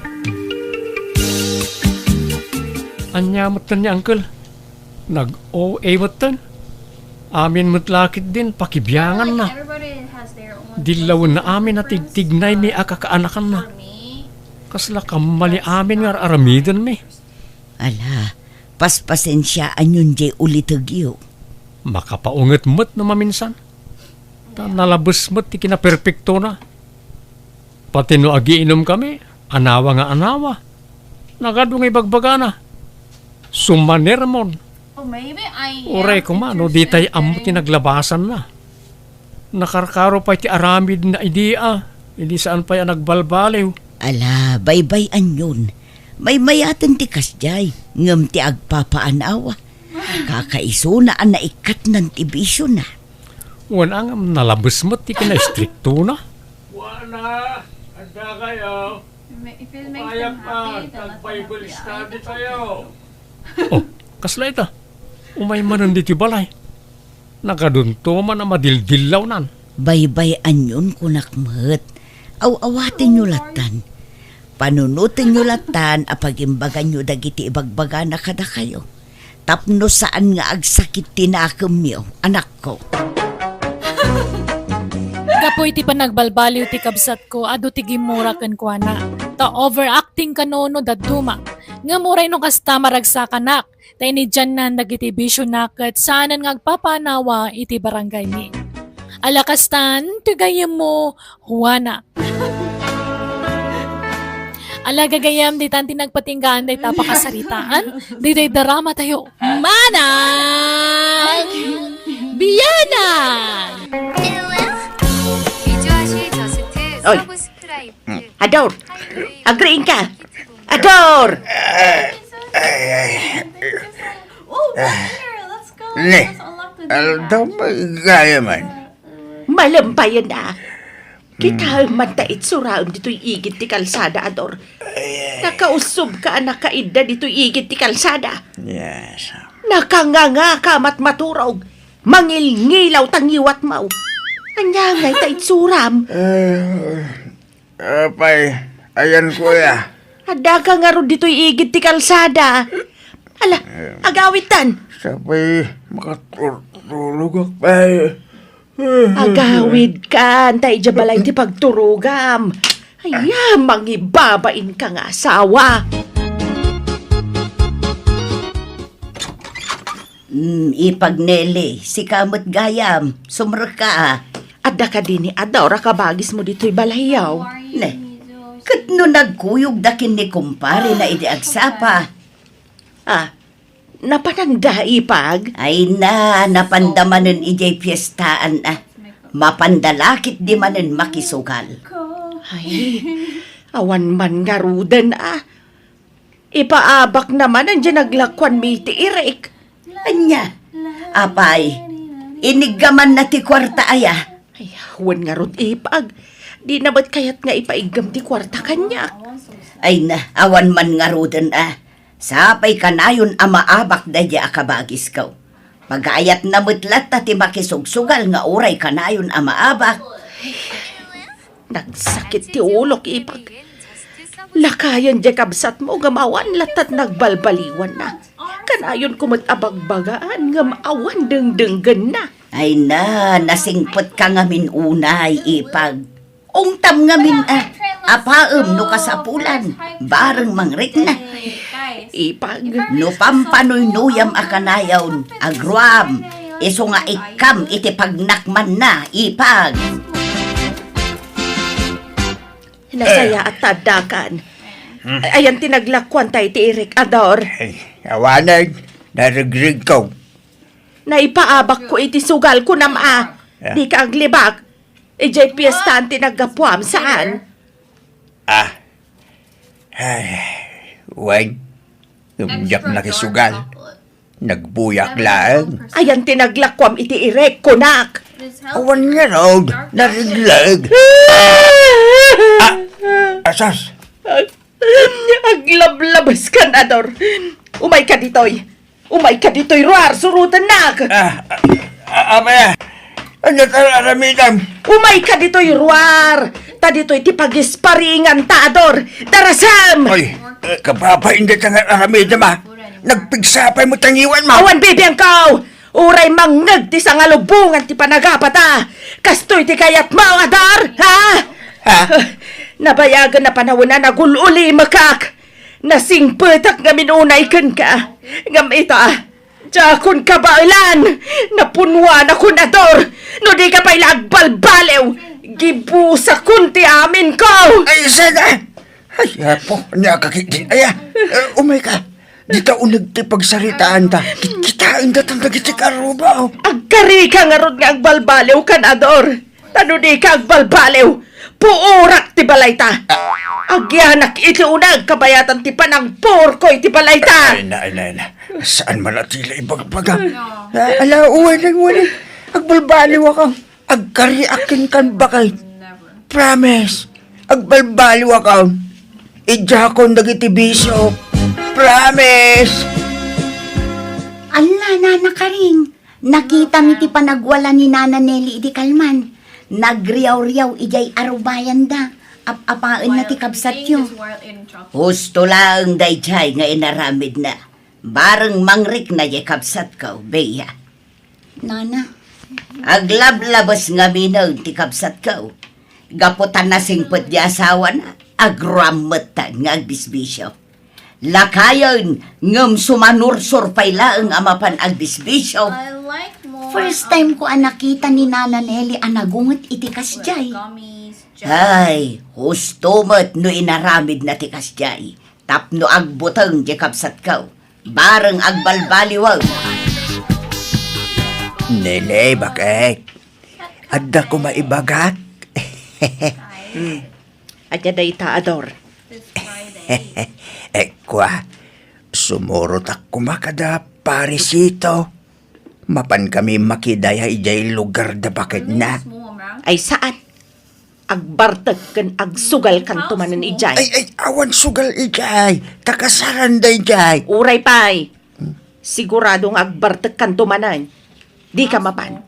Ania metten ni Uncle? Nag-O A metten? Amin met la ketdin pakibianganna. Dillawenna amin a tigtignaymi a kakaanakanna. Kasla kammali amin nga ar-aramidenmi. Ala, paspasensiaanyon diay ulitegyo. Makapaunget met no maminsan. Ta nalabes met ti kinaperpektona. Pati no agiinomkami, anawa nga anawa. Nagadu nga ibagbagana. Sumanermon. Uray koma no ditay ammo ti naglabasanna. Nakarkaro pay ti aramidna idi a, idi saan pay a nagbalbaliw. Ala, baybay-anyon. Maymayaten ti kasdiay, ngem ti agpapaanawa. Kakaisuna a naikkatnan ti bisiona. Wen a ngem nalabes met ti kinaistriktona. Wana, adda kayo. If it makes them happy, then that's enough. Bible study tayo. Oh, kasla ita. Umay manen ditoy balay. Nagadunto man a madildillawnan. Baybay-anyon kunak met. Aw-awatenyo lattan. Panunotenyo lattan a pagimbaganyo dagiti ibagbagana kadakayo. Tapno saan nga agsakit ti nakemyo, anakko. Gapu iti panagbalbaliw ti kabsatko, adu ti gimmura kenkuana. Ta overacting kano no dadduma. Ngem uray no kasta, maragsakanak. Ta inidiannan dagiti bisiona ket saanen nga agpapaanawa iti barangaymi. Ala kastan, ti gayyemmo, Juana. Ala gagayyem, ditan ti nagpatinggaan dayta pakasaritaan. Ditoy drama tayo. Manang Biyanan! Ador! Agriing ka! Ador! Ay, ay. Oh, come here. Let's go. Ne. Let's unlock the door. Aldaw, magaya man. Malem payen a. Kitaem man ta itsuraem ditoy igid ti kalsada, Ador. Ay, ay. Nakausubka a nakaidda ditoy igid ti kalsada. Yes. Nakangangaka a matmaturog. Mangilngilaw ta ngiwatmo. Ania ngay ta itsuram? Ay, Apay, ayan, kuya. Addaka ngarud ditoy igid ti kalsada. Ala, agawidtan. Sapay makaturturogak pay. Agawidkan, ta idiay balay ti pagturogam. Aya, mangibabain ka nga asawa. Mm, Ipag Nelly, sika met gayam, sumrekka a. Adda kadi ni Ador a kabagismo ditoy balayyo? Ne, ket no nagkuyogda ken ni kumparena idi agsapa? Ah, napananda, Ipag? Ay na, napanda manen idiay piestaan a. Mapanda la ketdi manen makisugal. Ay, awan man ngaruden a. Ipaabakna manen diay naglakuanmi iti irik. Ania? Apay, iniggamanna ti kuarta aya? Ay, wen ngarud, Ipag. Dina met kayat nga ipaiggam ti kuarta kaniak. Ay na, awan man ngaruden a. Sapay kanayon a maabak daydiay a kabagisko. Pagayatna met latta ti makisugsugal nga uray kanayon a maabak. Nagsakit ti ulok, Ipag. Lakayen diay kabsatmo ngem awan latta ti nagbalbaliwanna. Kanayonko met a bagbagaan ngem awan dengdenggenna. Ay na, nasingpetka ngamin unay, Ipag. Ungtam ngamin a, apaem no kasapulan, bareng mangrikna. Ipag. No pampanuynuyam a kanayon, agruam, isu nga ikkam iti pagnakmanna, Ipag. Nasayaat ta addakan. Hmm. Ay, ayan ti naglakuanta iti irik, Ador. Ay, awanen, naregregko. Naipaabakko iti sugal, kunam a. Ah. Dika aglibak. Idiay piestaan ti naggapuam, saan? Ah. Ay, wen. Ngem diak nakisugal. Nagbuyak laeng. Ayan ti naglakuam iti irik, kunak. Awan ngarud, naregleg. Ah! Asas! Aglablabeskan, Ador. Umayka ditoy. Umayka ditoy, ruar, surotennak. Ah, ah, ah, apay, ah. Ania ti ar-aramidem? Umayka ditoy, ruar. Ta ditoy ti pagisparinganta, Ador. Darasem! Oy, eh, kababain dayta nga ar-aramidem, ah. Nagpigsa pay met ti ngiwatmo. Awan bibiangko! Uray mangngeg ti sangalubongan ti panagapata. Kastoy ti kayatmo, Ador, ha? Ha? Nabayagen a panawen a nagul-ulimekak. Nasingpetak ngamin unay kenka. Ngem ita, diakon kabaelan. Napunwanakon, Ador. No dika pay la agbalbaliw, gibusakon ti aminko. Ay, saan? Ay, apo, ania ka ketdin aya? Eh, umayka. Dita uneg ti pagsaritaanta. Kitkitaen datan dagiti karruba, oh. Agkarika ngarud nga agbalbaliwkan, Ador. Ta no dika agbalbaliw, puorak ti balayta. Agyanak iti uneg kabayatan ti panangpuorko iti balayta. Ay, na, ay, na, ay, na. Saan man a ti la ibagbaga? Ah, ala, uwanen, uwanen. Agbalbaliwakon. Agkariak kenka, baket. Promise. Agbalbaliwakon. Idiakon dagiti bisio. Promise. Ala, Nana Karing, nakitam iti panagwala ni Nana Nelly idi kalman. Nagriawriaw idiay arubayanda. Ap-apaenna ti kabsatyo. Husto laeng daydiay nga inaramidna. Bareng mangrikna diay kabsatko, Bea. Nana. Aglablabes ngaminen ti kabsatko. Gapu ta nasingpet ti asawana, agrammetta nga agbisbisio. Lakayen, ngem sumanursor pay laeng a mapan agbisbisio. I like more First time ko a nakita ni Nana Nelly a nagunget iti kasdiay. Ay, husto met no inaramidna ti kasdiay. Tapno agbuteng ti kabsatko. Bareng agbalbaliwen. Nene, baket. Adda koma ibagak. Hmm. Ania dayta, Ador? Eh, kua, sumurotak koma kada Parisito. Mapan kami makidaya idiay lugar da baketna. Ay, saan? Agbartek ken agsugalkanto manen idiay. Ay, ay, awan sugal idiay. Ta kasaranda idiay. Uray pay. Sigurado nga agbartekkanto manen. Dika mapan.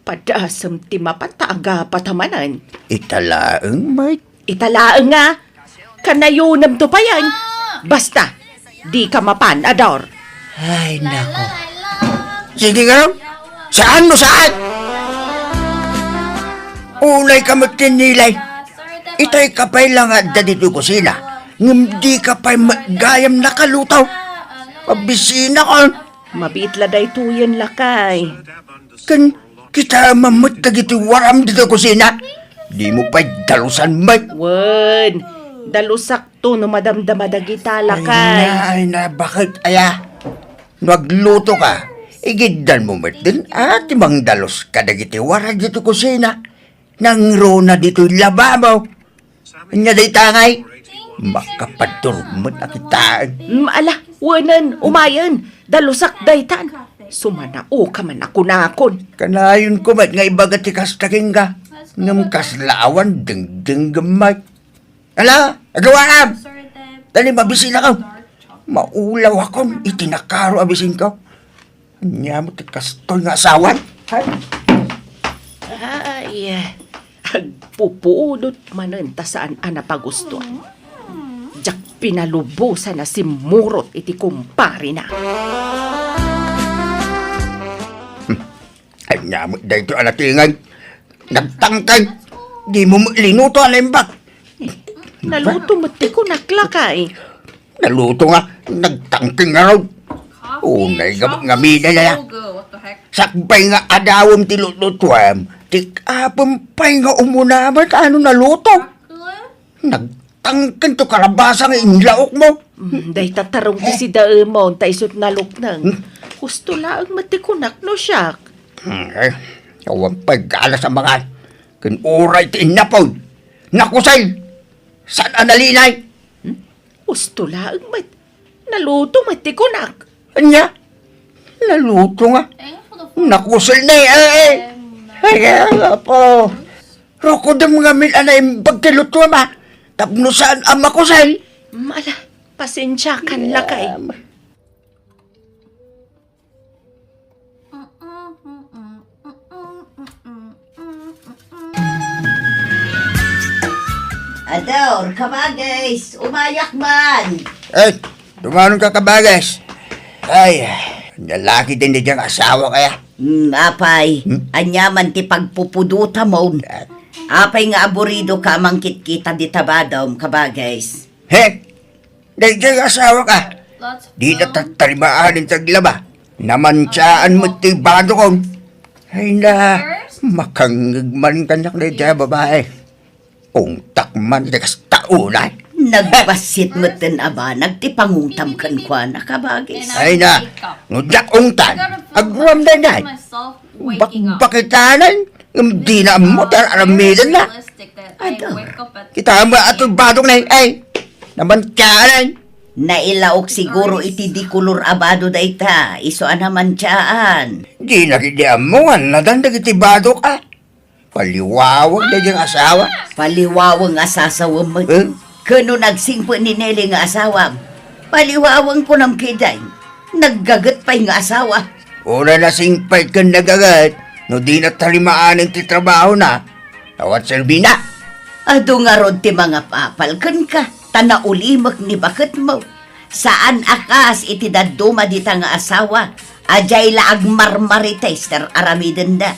Padasem ti mapan ta agapata manen. Ita laeng met. Ita laeng nga. Kanayonemto payen. Basta, dika mapan, Ador. Ay, nako. Sige nga, saan mo saan? Unay ka met tinilay. Itay ka pay la nga adda ditoy kusina. Ngem di ka pay met gayam nakaluto. Pabisina kon. Mabiit la daytoyen, lakay. Ken kitaem met dagiti waram ditoy kusina. Dimo pay dalusan met. Wen, dalusak to no madamdama dagita, lakay. Ay na, ay na, baket aya? No agluto ka, igiddan mo met din, a, ti mangdalus kadagiti wara ditoy kusina. Nangruna ditoy lababo. Ania dayta ngay? Makapadurog met a kitaen. Mm, ala, wenen, umayen. Dalusak daytan. Sumanaoka man a kunakon. Kanayonko met nga ibaga ti kasta kenka. Ngem kasla awan dengdengngem met. Ala, agawaam! Dali, mabisinakon. Maulawakon iti nakaro a bisinko. Ania met ti kastoy nga asawan? Hay! Ay, agpupudot manen ta saan a napagustuan. Diak pinalubosan a simmurot iti kumparena. Ania met daytoy a natinged? Nagtangken! Dimo met linuto a naimbag. Naluto met ti kunak, lakay. Naluto nga, nagtangken ngarud. Unay nga, ngamin a, sakbay nga adawem ti lutlutuem, ti apem pay nga umuna met no naluto. Nagtangken to kalabasa nga inlaokmo. Mm, dayta tarong ti sidaemon, ta isut nalukneng. Hmm? Husto laeng met ti kunak no siak. Hmm, eh, awan pay galas a mangan. Ken uray ti innapod. Nakusel. Saan a nalinay? Hmm? Husto laeng met. Naluto met ti kunak. Ania? Naluto nga. Nakusel ni, eh, eh. Ay, apo. Rukodem ngamin a naimbag ti lutuem, a. Tapno saan a makusel. Mm, ala, pasensiakan, lakay. Ador, kabagis, umayak man. Ay, tumanon ka, kabagis. Ay, nalaki din di diyang asawa kaya. Hmm, apay, Hmm? aniaman ti pagpupudotamon? Ah. Apay nga aburido ka a mangkitkita dita badom, kabagis? He? Daydiay nga asawak a. Dina tattarimaan ti aglaba. Namantiaan met ti badokon. Ay na, makangngeg man kaniak daydiay a babai. Ungtak man iti kasta unay. Nagbassit metten a banag ti pangungtam kenkuana, kabagis. Ay na, no diak ungtan, aguam daydiay. Bakbakitanan, ngem dina ammo ti ar-aramidenna. Ada. Kita mo ato badok na, ay, namantianan. Nailaok siguro iti dikolor a bado dayta, isu a namantiaan. Dina ketdi ammo nga nadan dagiti badok a. Paliwaweng daydiay nga asawa. Paliwaweng a sasawem met. Eh? Ken no nagsingpet ni Nelly nga asawam, paliwaweng kunam ketdin. Naggaget pay nga asawa. Uray nasingpet ken nagaget, no dina tarimaan ti trabahona, awan serbina. Adu ngarud ti mangapapal kenka, ta naulimek ni baketmo. Saan a kas iti dadduma dita nga asawa, a diay la agmarmarites ti ar-aramidenda.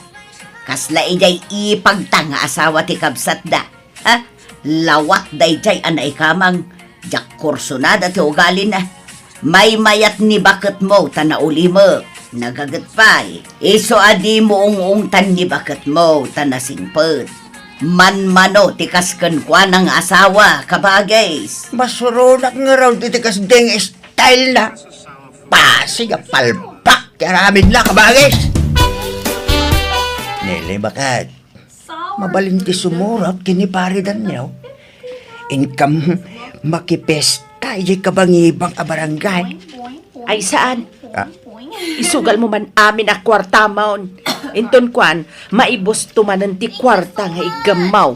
Kasla idiay ipagta nga asawa ti kabsatda. Ha? Lawat daydiay a naikamang, diak kursonada ti ugalina. Maymayat ni baketmo ta naulimek. Nagaget pay, isu a dimo ung-ungtan ni baketmo ta nasingpet. Manmano ti kas kenkuana nga asawa, kabagis. Masuronak ngarud iti kasdiay nga style na. Pasig a palpak ti aramidna, kabagis. Nele, baket. Mabalin ti sumurot ken ni Pare Daniel. Inkam makipesta idiay kabangibang a barangay. Ay, saan? Ah. Isugal mo man amin a kuartamon. Inton kuan, maibusto manen ti kuarta nga iggammaw.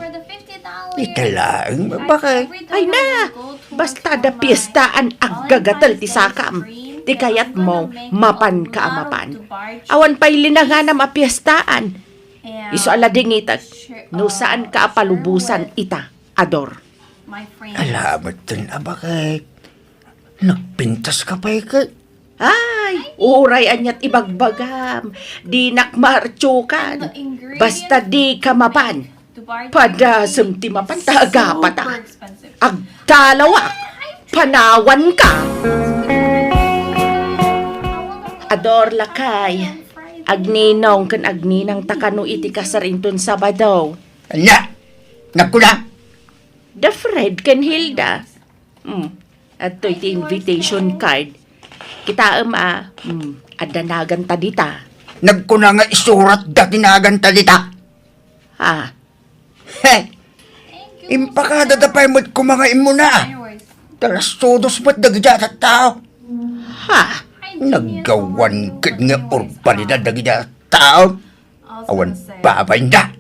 Ita laeng, baket. Ay na, basta adda piestaan, aggagatel ti sakam. Ti kayatmo, mapanka a mapan. Awan pay linanganam a piestaan. Isu a ladingitek, no saanka a palubosan ita, Ador. Ala, metten a baket. Nagpintas ka pay ket. Ay, uray aniat ibagbagam. Dinak maartiokan. Basta dika mapan. Padasem ti mapan ta agapata. Agtalawak. Panawanka. Ador, lakay. Agninong ken agninangta kano iti kasar inton Sabado. Ania? Nagkuna? Da Fred ken Hilda. Hmm. Adtoy ti invitation card. Kitaem a, hmm, adda naganta dita. Nagkuna nga isuratda ti naganta dita. Ah. He. Impakadada pay met koma nga immuna. Talastudos met dagiti a tattao. Ha? Naggawan ket nga urbanidad dagiti a tattao. Awan babainda.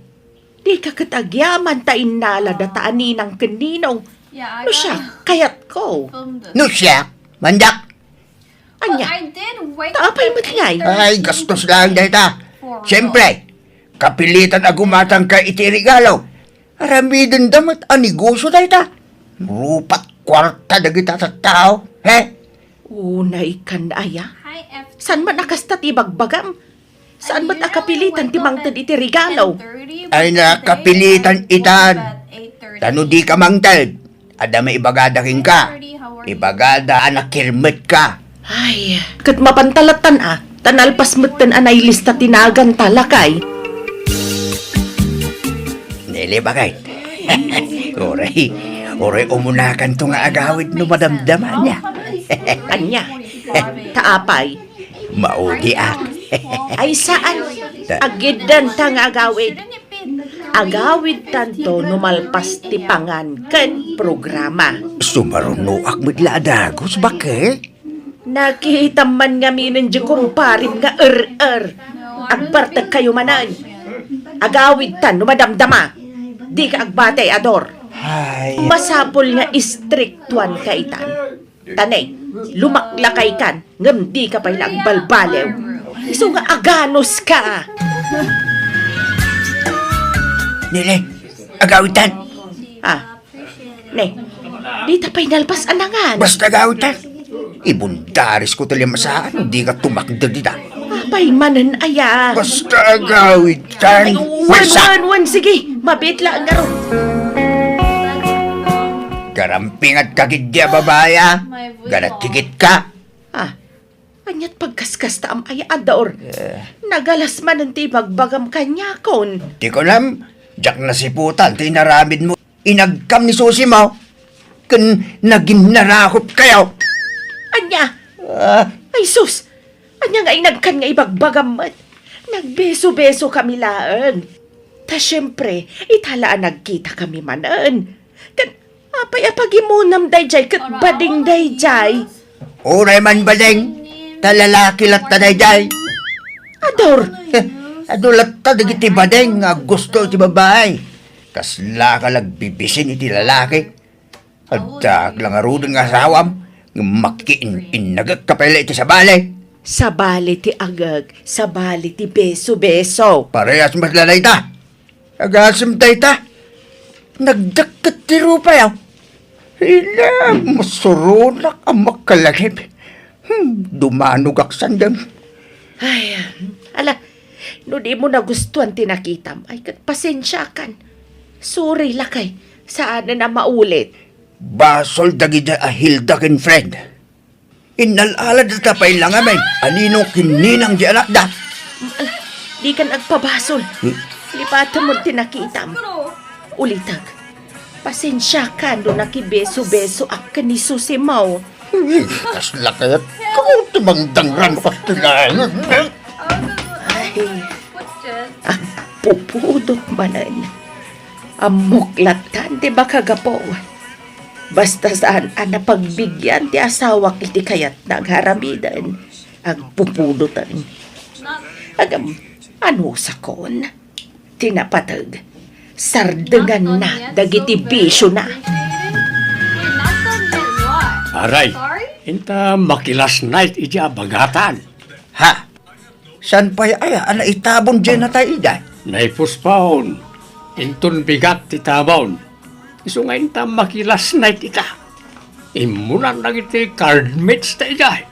Dika ket agyaman ta innalada ta a ninang ken ninong. No siak, kayatko. No siak, mandiak. Ania? Ta apay met ngay? Ay, gastos laeng dayta. Siempre, kapilitan a gumatangka iti regalo. Aramidenda met a negosio dayta. Rupat kuarta dagita a tattao. He? Unay kan aya? Saan man a kasta ti ibagbagam? Saan met a kapilitan ti mangted iti regalo? Ay, nakapilitan itan. Ta no dika mangted, adda maibagada kenka. Ibagada a nakirmetka. Ay, ket mapan ta lattan a, ta nalpas metten a nailista ti naganta, lakay. Nele, baket. Uray, uray umunakanto nga agawid no madamdama ania. Ania? Ta apay? Maudiak. Ay, saan? Agiddanta nga agawid. Agawidtanto no malpas ti pangan ken programa. Sumarunoak met la a dagus, baket. Nakitam man ngaminen di kumparim nga er-er. Agbartek kayo manen. Agawidtan no madamdama. Dika agbati, Ador. Ay. Masapul nga istriktuan ka itan. Ta ne, lumaklakay kan, ngem dika pay la agbalbaliw. Isu nga aganus ka. Nele, agawidtan. Ah, ne, dita pay nalpas a nangan. Basta agawidtan. Ibundaris ko ti limasaan, dika tumakder dita. Pay manen aya. Basta agawidtan. Ay, wen, wen, wen, sige. Mabiit la ngarud. Garampingat ka giddi a babae, a. Ganatikit ka. Ah, aniat pagkaskasta am aya, Ador? Eh. Nagalas manen ti ibagbagam kaniakon. Ti kunam, diak nasiputan ti inaramidmo. Inagkam ni Susi mo, ken naginnarakop kayo. Ania? Ah. Ay, sus! Ania nga inagkan nga ibagbagam met? Nagbeso-beso kami laeng. Ta siempre, ita la a nagkita kami manen. Ken, apay a pagimunam dayjay ket bading dayjay? Uray man bading, ta lalaki latta dayjay. Ador! Adu latta dagiti bading nga gusto ti babae. Kasla ka nagbibisin iti lalaki. Adda la ngaruden nga asawam, ngem makiin-innagek ka pay la iti sabali. Sabali ti agek, sabali ti beso-beso. Parehas met la dayta. Agasem dayta. Nagdakket ti rupayo. Ila, masuronak a makalagip. Hmm, dumanogak sandem. Ay, ala, no di mo nagustuan ti nakitam, ay ket pasensiakan. Sorry lakay, saanen a maulit. Basol dagiti a Hilda ken Fred. Innal-aladta pay la ngamin a ninong ken ninang ti anakda. Ala, dikan agpabasol. Hmm? Lipatem ti nakitam. Ulitek. Pasensiakan no nakibeso-besoak ken ni Susi mo. Kasla kayat ko ti mangdangran ko ti laeng. Ay, agpupudot manen. Ammok lattan ti makagapu. Basta saan a napagbigian ti asawak iti kayatna nga aramiden, agpupudoten. Agam, ano sakon? Ti napateg, sardenganna dagiti bisiona. Aray, inta makilas night iti abagatan. Ha? Saan pay aya a naitabon diay natay idiay? Naipuspon. Inton bigat ti tabon. Isu nga inta makilas night ita. Immunan dagiti card mates ta idiay.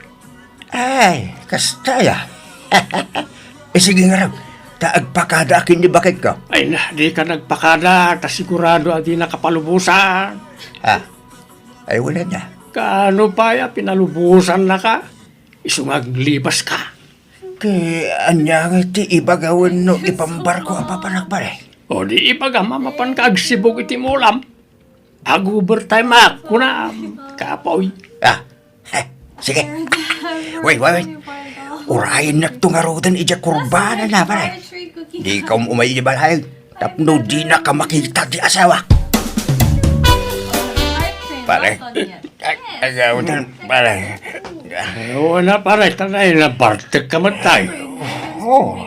Ay, kasta aya. Eh, sige ngarud, ta agpakadaak ken ni baketko. Ay na, dika nagpakada, ta sigurado a dina kapalubosan. Ah, ay, wala na. Kaano pay a pinalubosannaka? Isu nga aglibas ka. Ket ania nga ti ibaga wenno ipambarko a papanak, pare? O di ibagam a mapanka agsibug iti mulam. Ag-overtime ak, kunam, kapoy. Ah, eh, sige. Wait, wait, wait. Urayennak to ngaruden idiay kurbanana, pare. Dika um-umay idiay balay tapno dinaka makita ti asawak. Pare. Ay, agawid, pare. Ay, oo na, pare. Tanay, nabartek ka man tayo. Oo,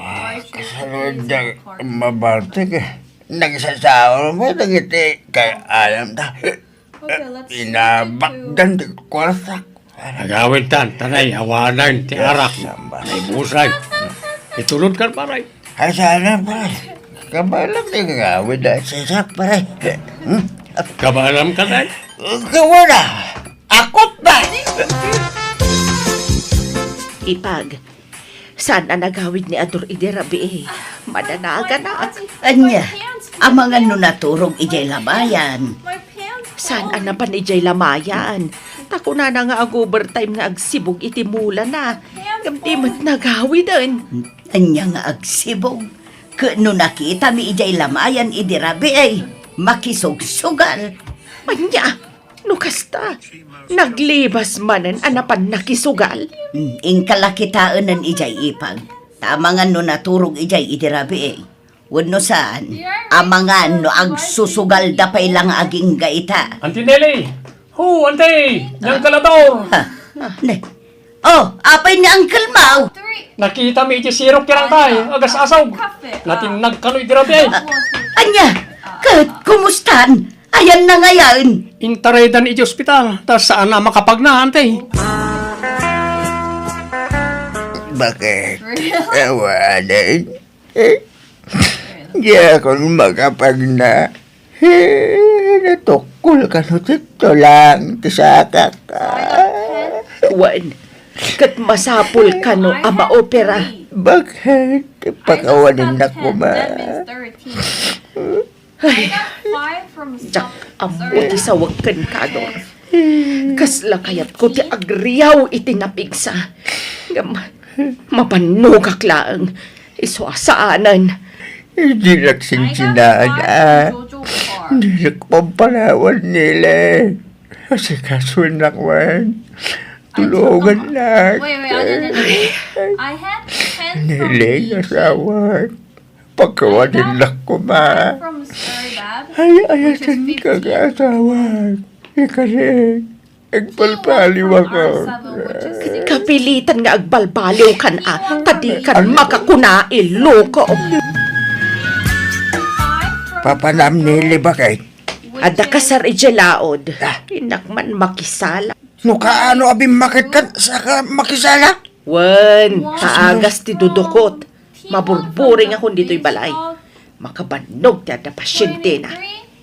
kasano diay mabartek, eh. Nagsasaol mo dagiti kay ayam ta. Inabakdan ti kwarsak. Agawid tan, tanay, awanan ti arak. Naibusan. Sambas. Itulod kan, pare. Ay, sana, pare. Kabaelam ti agawid a sisak, pare. Hmm? Kabaelam ka, tay? Kawana. Akot na. Ipag, saan a nagawid ni Ador idi rabii? Madanaganak. Ania, amangan no naturog idiay lamayan? Saan a napan idiay lamayan? Ta kunana nga ag-overtime nga agsibug iti mulana. Ngem di met nagawiden. Ania nga agsibug? Ket no nakitami idiay lamayan idi rabii, makisugsugal. Ania? No kasta, naglibas manen a napan nakisugal? Hmm, inka la kitaenen idiay ipag. Ta amangan no naturog idiay idi rabii. Wenno saan, amangan no agsusugalda pay la nga agingga ita. Auntie Nelly! Ho, Auntie! Diyan ka lator! Ha? Ne? Oh, apay ni Uncle Mau? Nakitami iti sirok ti rangkay, agas-asog. Natinnag kano idi rabii. Ah, ania? Ket kumustan? Ayanna ngayen? Intaraydan iti ospital, ta saan a makapagna, Auntie. Bakit? Awanen? Eh? Diakon makapagna. Eh, natukkol kano ti tulang ti sakak. Wen, ket masapul kano a maopera. Bakit? Pakawanin na koma. Ay, diak ammo ti sawek kenka, Ador. Kasla kayatko ti agriaw iti napigsa. Ngem mabannogak laeng. Isu a saanen. Dinak sinsinaan, a. Dinak pampanawan, Nele. Asikasoennak man. Tulongannak. Wait, wait, I didn't. I have ten from Nele, each. Asawak. Pakawaninnak koma. Ten from Sir Dab, ay, ay, which is ten ka fifteen. Asawak. Ikasi, agbalbaliw ako. Kapilitan nga agbalbaliw kan a, ta di kan makakuna, iloko. Papanam ni Libakay. Adda kasar idiay laod. Ah. Innak man makisala. No kaano a bimmaketkan, saka makisala? Wen, kaagas ti dudukot. Maburburing akon ditoy balay. Makabannog ti adda pasientena.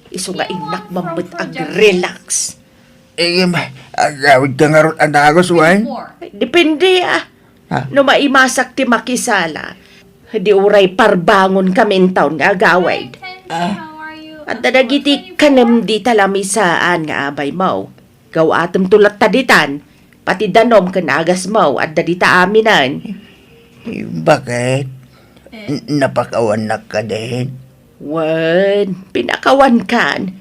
Isu nga innak man met agrelax. Em, agawidka ngarud a dagus, wen? Depende, a. Ha? No maimasak ti makisala, di uray parbangon kami intawn nga agawid. Ah. Adda dagiti kanem dita lamisaan nga abaymo. Gaw-atemto latta ditan, pati danom ken agasmo, adda dita aminen. Bakit? N-, napakawannak kadin? Wen, pinakawankan.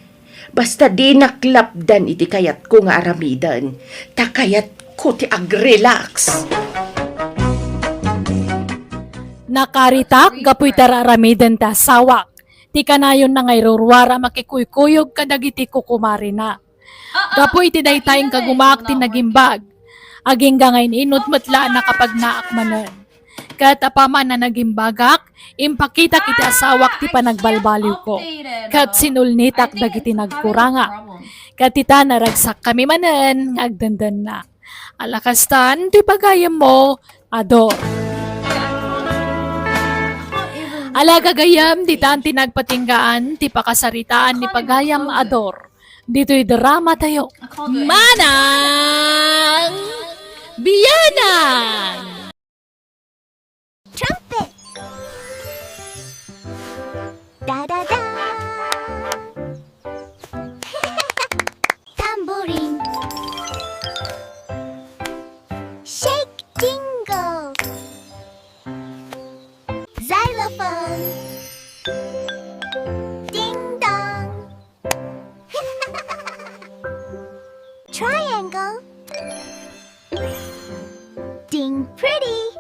Basta dinak lapdan iti kayatko nga aramiden, ta kayatko ti agrelax. Nakaritak gapu iti ar-aramiden ti asawak. Ti kanayonna nga iruruar a makikuykuyog kadagiti kukumarina. Gapu iti dayta, inkagumaak ti nagimbag. Agingga nga in-inut met la a nakapagnaak manen. Ket apaman a nagimbagak, impakitak iti asawak ti panagbalbaliwko. Ket sinulnitak dagiti nagkuranga. Ket ita, naragsakkami manen nga agdendenna. Ala kastan ti pagayammo, Ador. Ala gagayyem, ditan ti nagpatinggaan ti pakasaritaan ni pagayam, Ador. Ditoy dramatayo, Manang Bianang! Trumpet! Da, da, da! Tambourine! Shake, jingle! Xylophone! Ding dong! Triangle! Ding pretty!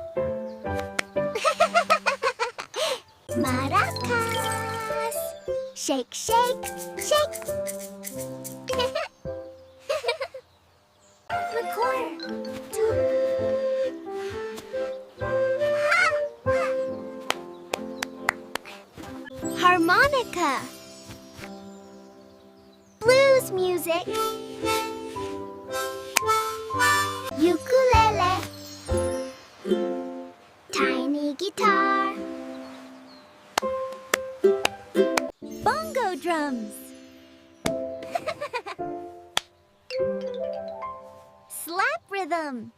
Maracas! Shake, shake, shake! Record. Harmonica. Blues music. Ukulele. Tiny guitar. Bongo drums. Slap rhythm.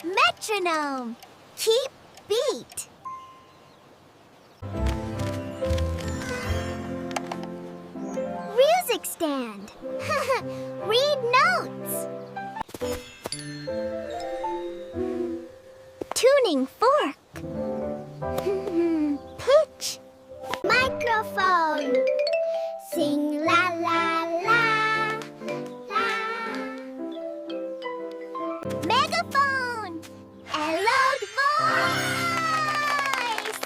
Metronome. Keep beat. Music stand. Read notes. Tuning fork. Pitch. Microphone. Sing la la la la. Megaphone. A loud voice.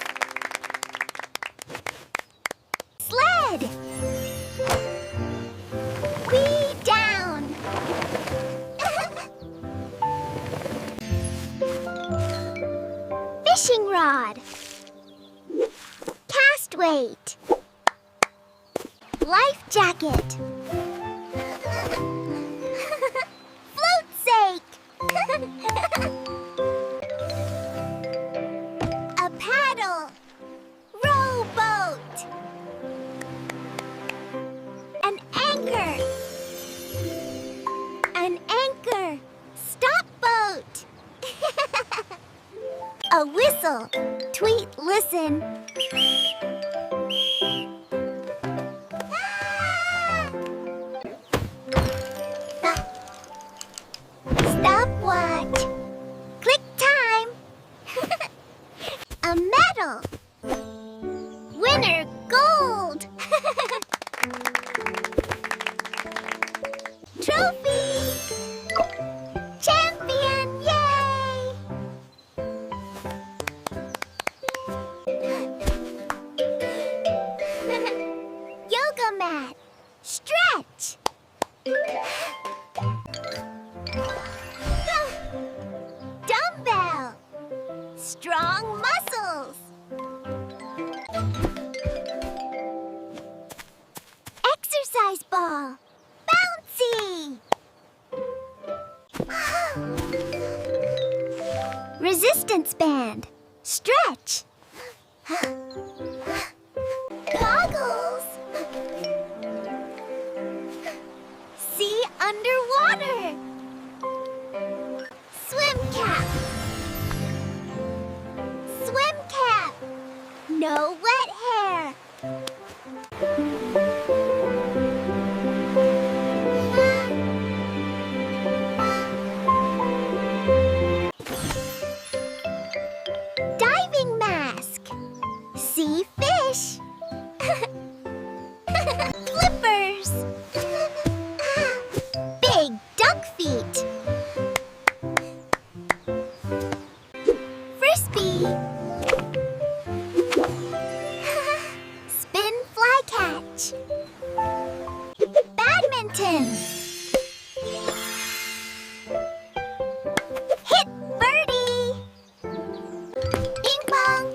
Sled. Whee down. Fishing rod. Cast weight. Life jacket. Float sake. A paddle. Rowboat. An anchor. An anchor. Stop boat. Tweet, listen. Stopwatch. Click time. A medal. Winner gold. Trophy. Champion, yay! Yoga mat. Stretch. Dumbbell. Strong muscles. Exercise ball. Bouncy. Resistance band. Stretch. Goggles. See underwater. Swim cap. Swim cap. No wet hair. Diving mask. See fish. Flippers. Big duck feet. Frisbee. Spin fly catch. Badminton. Hit birdie. Ping pong.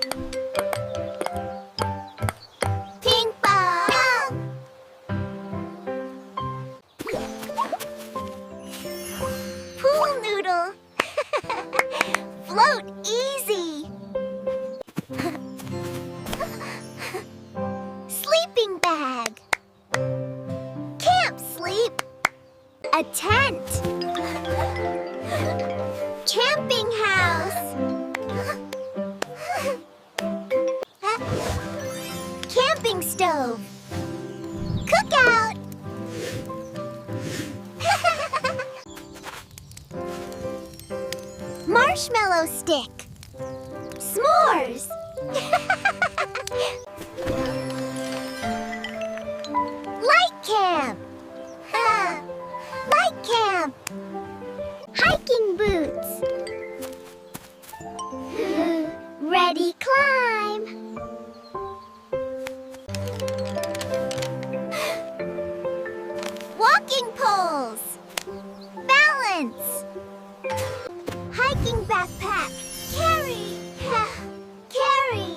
Ping pong. Pool noodle. Float easy. Sleeping bag. Camp sleep. A tent. Camping house. Camping stove. Cookout. Marshmallow stick. S'mores. Light camp. Light camp. Hiking boots. Ready, climb. Walking poles. Balance. Hiking backpack. Carry. Carry.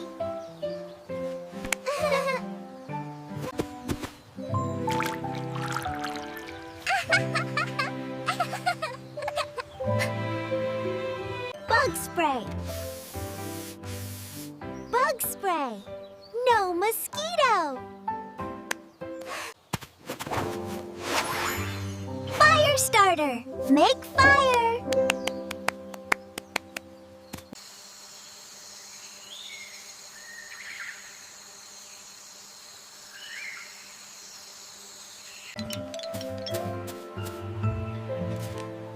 Bug spray. Bug spray. No mosquito. Fire starter. Make fire.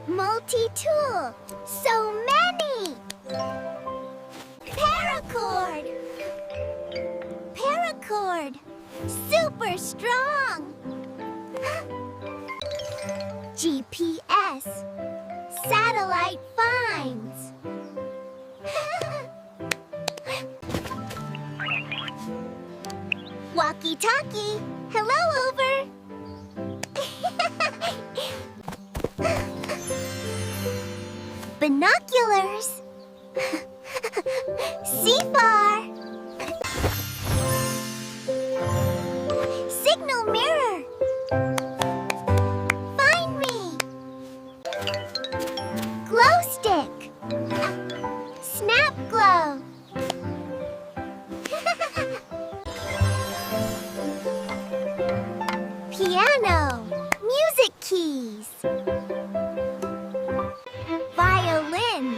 Multi-tool. So many. Paracord. Paracord. Super strong. G P S. Satellite finds. Walkie-talkie. Hello, Over. Binoculars. See far. Signal mirror. Find me. Glow stick. Snap glow. Piano. Music keys. Violin.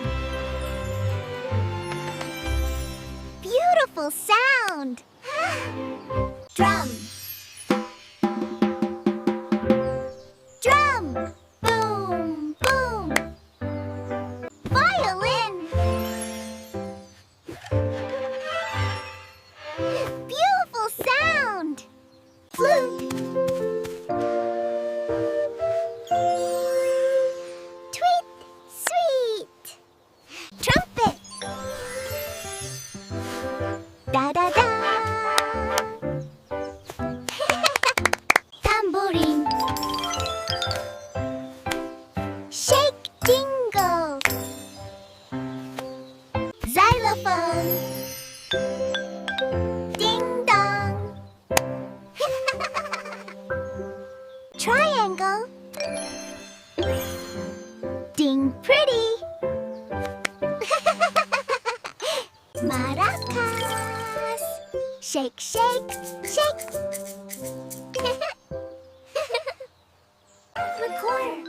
Sound. Drum. Drum. Boom, boom. Violin. Beautiful sound. Flute. Tweet, sweet. Trumpet. Da, da, da. Tambourine. Shake, jingle. Xylophone. Ding dong. Triangle. Ding pretty. Maracas. Shake, shake, shake. Recorder.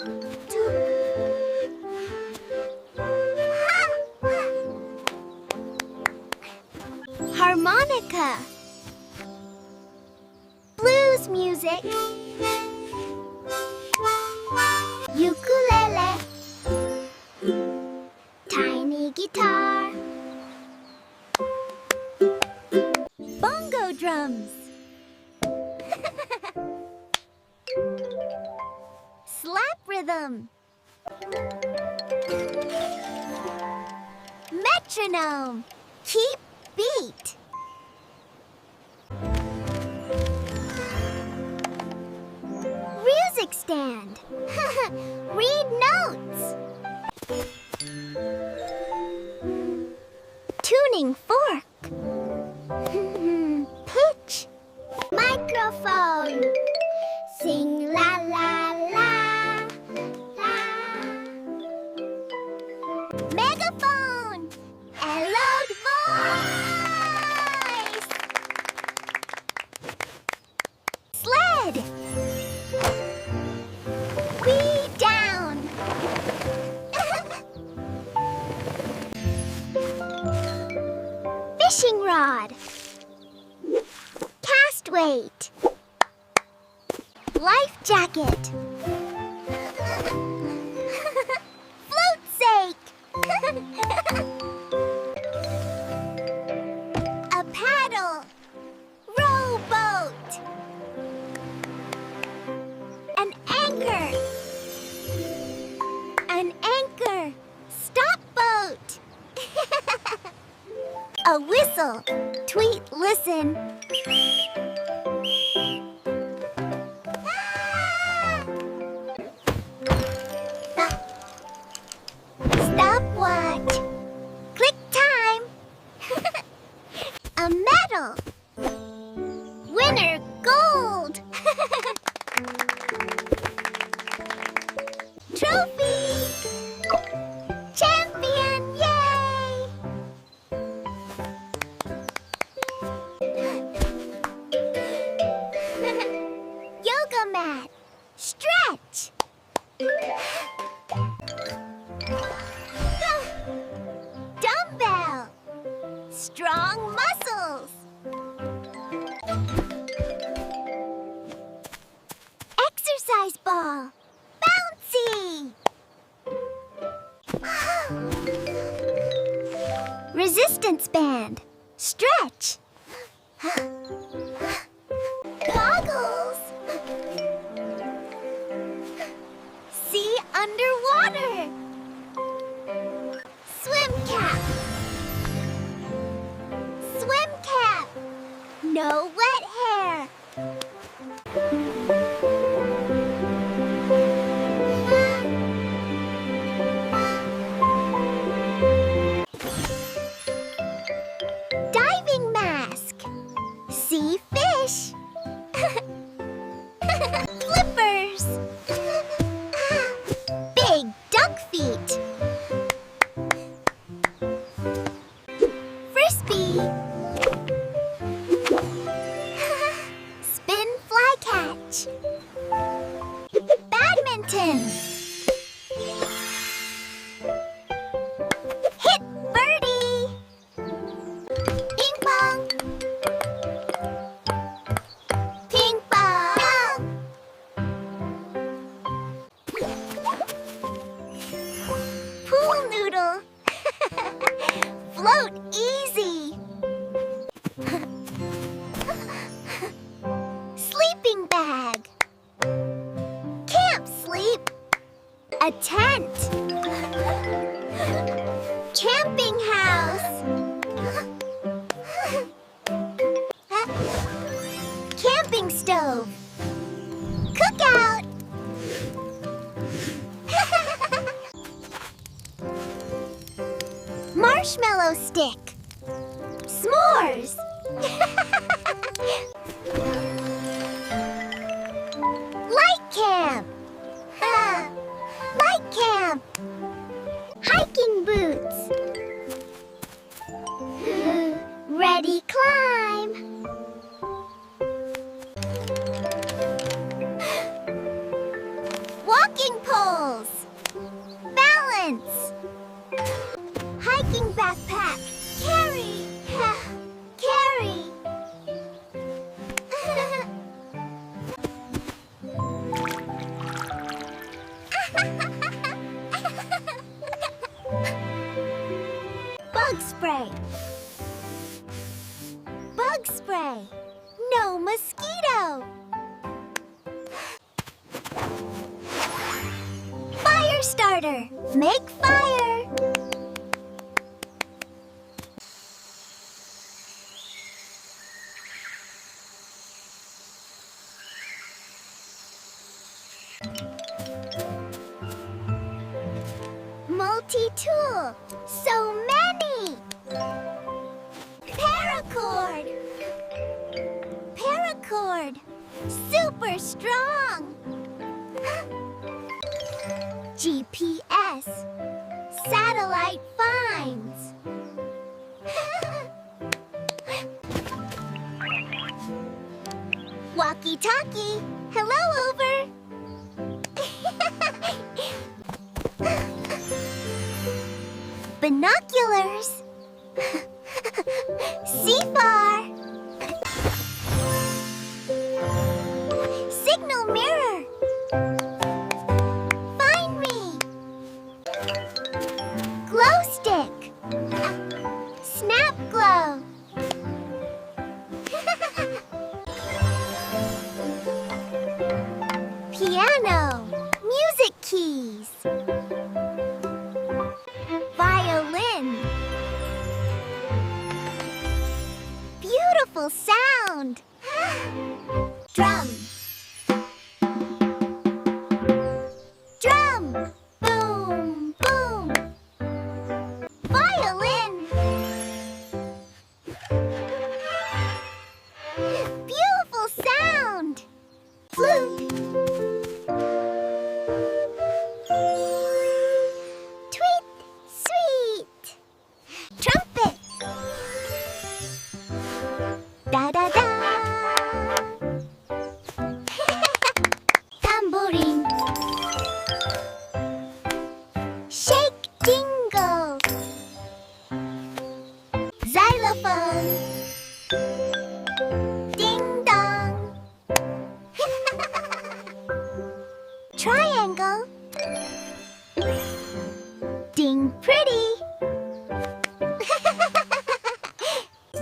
Harmonica. Blues music. Ukulele. Tiny guitar. Bongo drums. Slap rhythm. Metronome. Keep beat. Music stand. Read notes. Tuning fork. Pitch. Microphone. Sing la la la la. Megaphone. A loud voice. Sled. Way down. Fishing rod. Cast weight. Life jacket. Float sake. A paddle. Rowboat. An anchor. An anchor. Stop boat. A whistle. Tweet, listen. Ah! Stopwatch. Click time. A medal. Winner gold. Trophy. Champion, yay! Yoga mat. Stretch. Dumbbell. Strong muscles. Exercise ball. Bouncy. Resistance band. Stretch. Goggles. See underwater. Swim cap. Swim cap. No wet hair. Diving mask. See fish. Flippers. Big duck feet. Frisbee. Spin fly catch. Badminton. Hit birdie. Ping pong. bag. Camp sleep. A tent. Camping house. Camping stove. Cookout. Marshmallow stick. S'mores. Light camp. Light camp. Hiking boots. Ready climb. Walking poles. Balance. Hiking backpack. Carry. Carry. Bug spray. Bug spray. No mosquito. Fire starter. Make fire. Multi-tool. So many. Paracord. Paracord. Super strong. G P S. Satellite finds. Walkie-talkie. Hello, Over. Binoculars. See far. Signal mirror. Find me. Glow stick. Snap glow. Piano. Music keys. Violin. Beautiful sound. Drum. Drum. Boom, boom. Violin. Beautiful sound. Flute. Tweet, sweet. Trumpet. Da, da, da. Tambourine. Shake, jingle. Xylophone. Ding dong. Triangle. Ding pretty.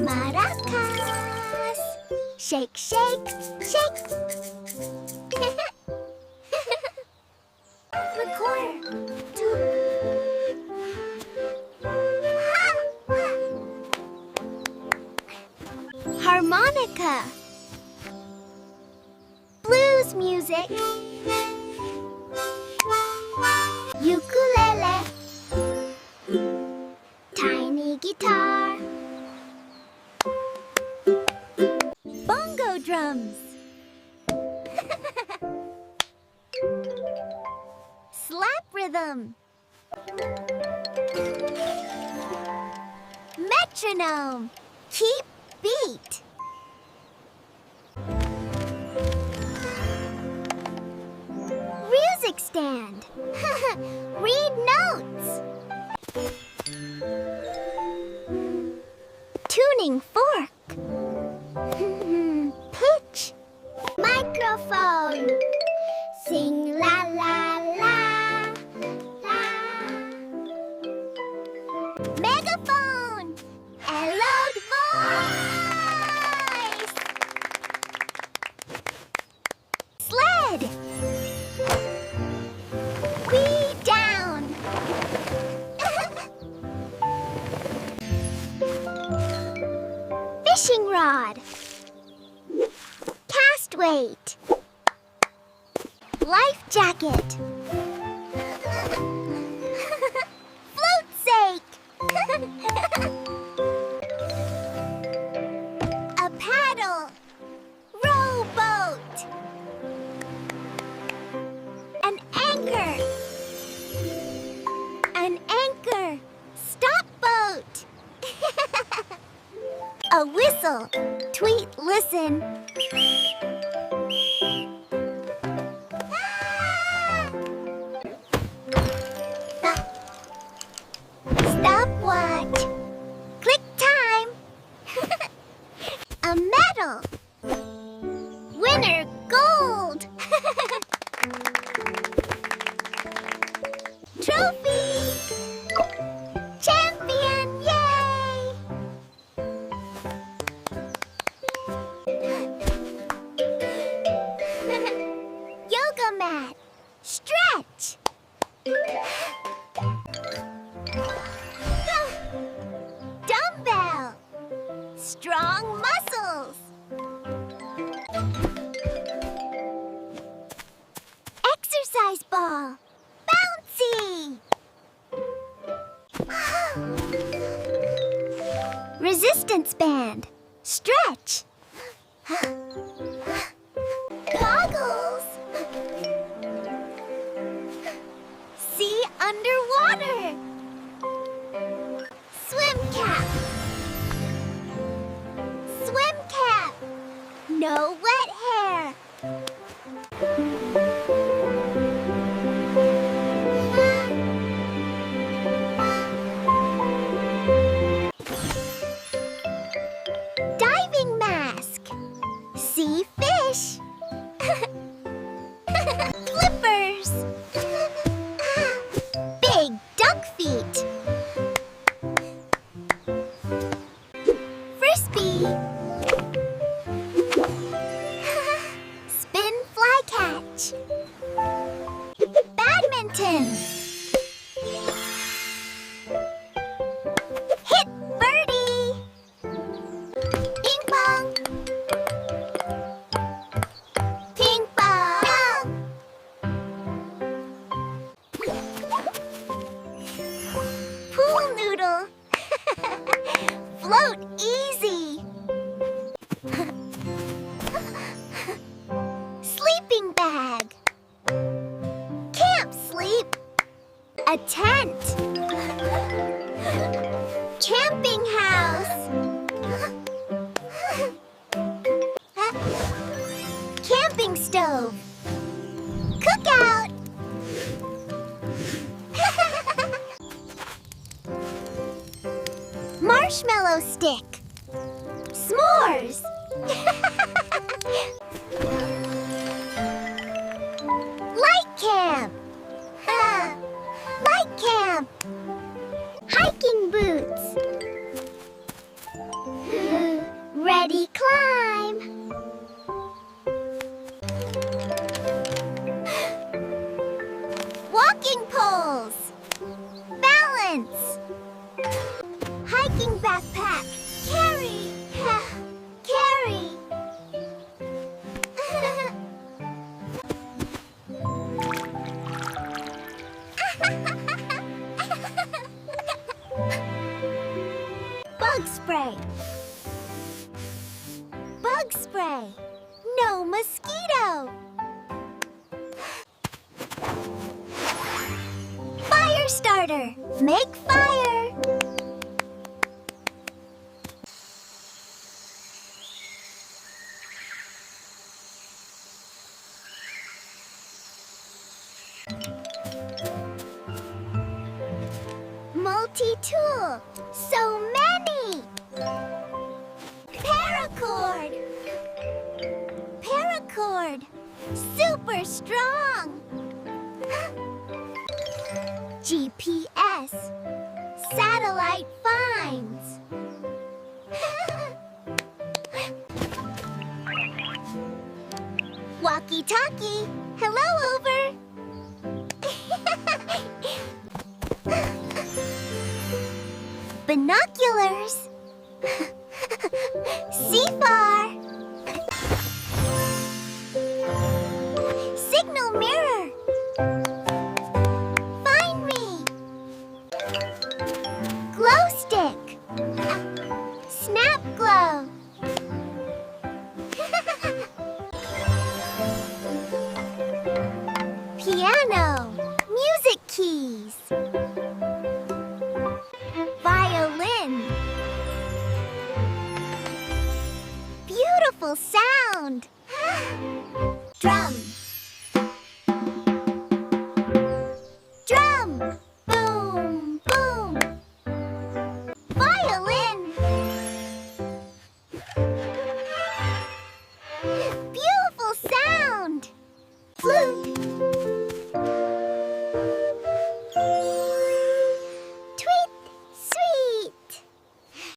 Maracas. Shake, shake, shake. Recorder. Harmonica. Blues music. Ukulele. Tiny guitar. Bongo drums. Slap rhythm. Metronome. Keep beat. Music stand. Read notes. Tuning fork. Pitch. Microphone. Sing la la la la. Megaphone. A loud voice. Wait. Life jacket. Float sake. A paddle. Rowboat. An anchor. An anchor. Stop boat. A whistle. Tweet, listen. Ah! Stopwatch. Click time. A medal. Winner gold. Trophy. Champion, yay! Yoga mat. Stretch. Dumbbell. Strong muscles. Exercise ball. Bouncy. Resistance band. Stretch. Goggles. See underwater. Swim cap. Swim cap. No wet hair. Diving mask. See fish. Flippers. Big duck feet. Frisbee. Spin fly catch. Badminton. Hit birdie. Ping pong. Ping pong. Pool noodle. Float easy. Sleeping bag. Camp sleep. A tent. Camping house. Camping stove. Cookout. Marshmallow stick. S'mores. Light camp. Light camp. Hiking boots. Ready climb. Walking poles. Balance. Hiking backpack. Carry. Carry. Bug spray. Bug spray. No mosquito. Fire starter. Make fire. Multi-tool. So many. Paracord. Paracord. Super strong. G P S. Satellite finds. Walkie-talkie. Hello, Over. Binoculars. See far. Boom, boom.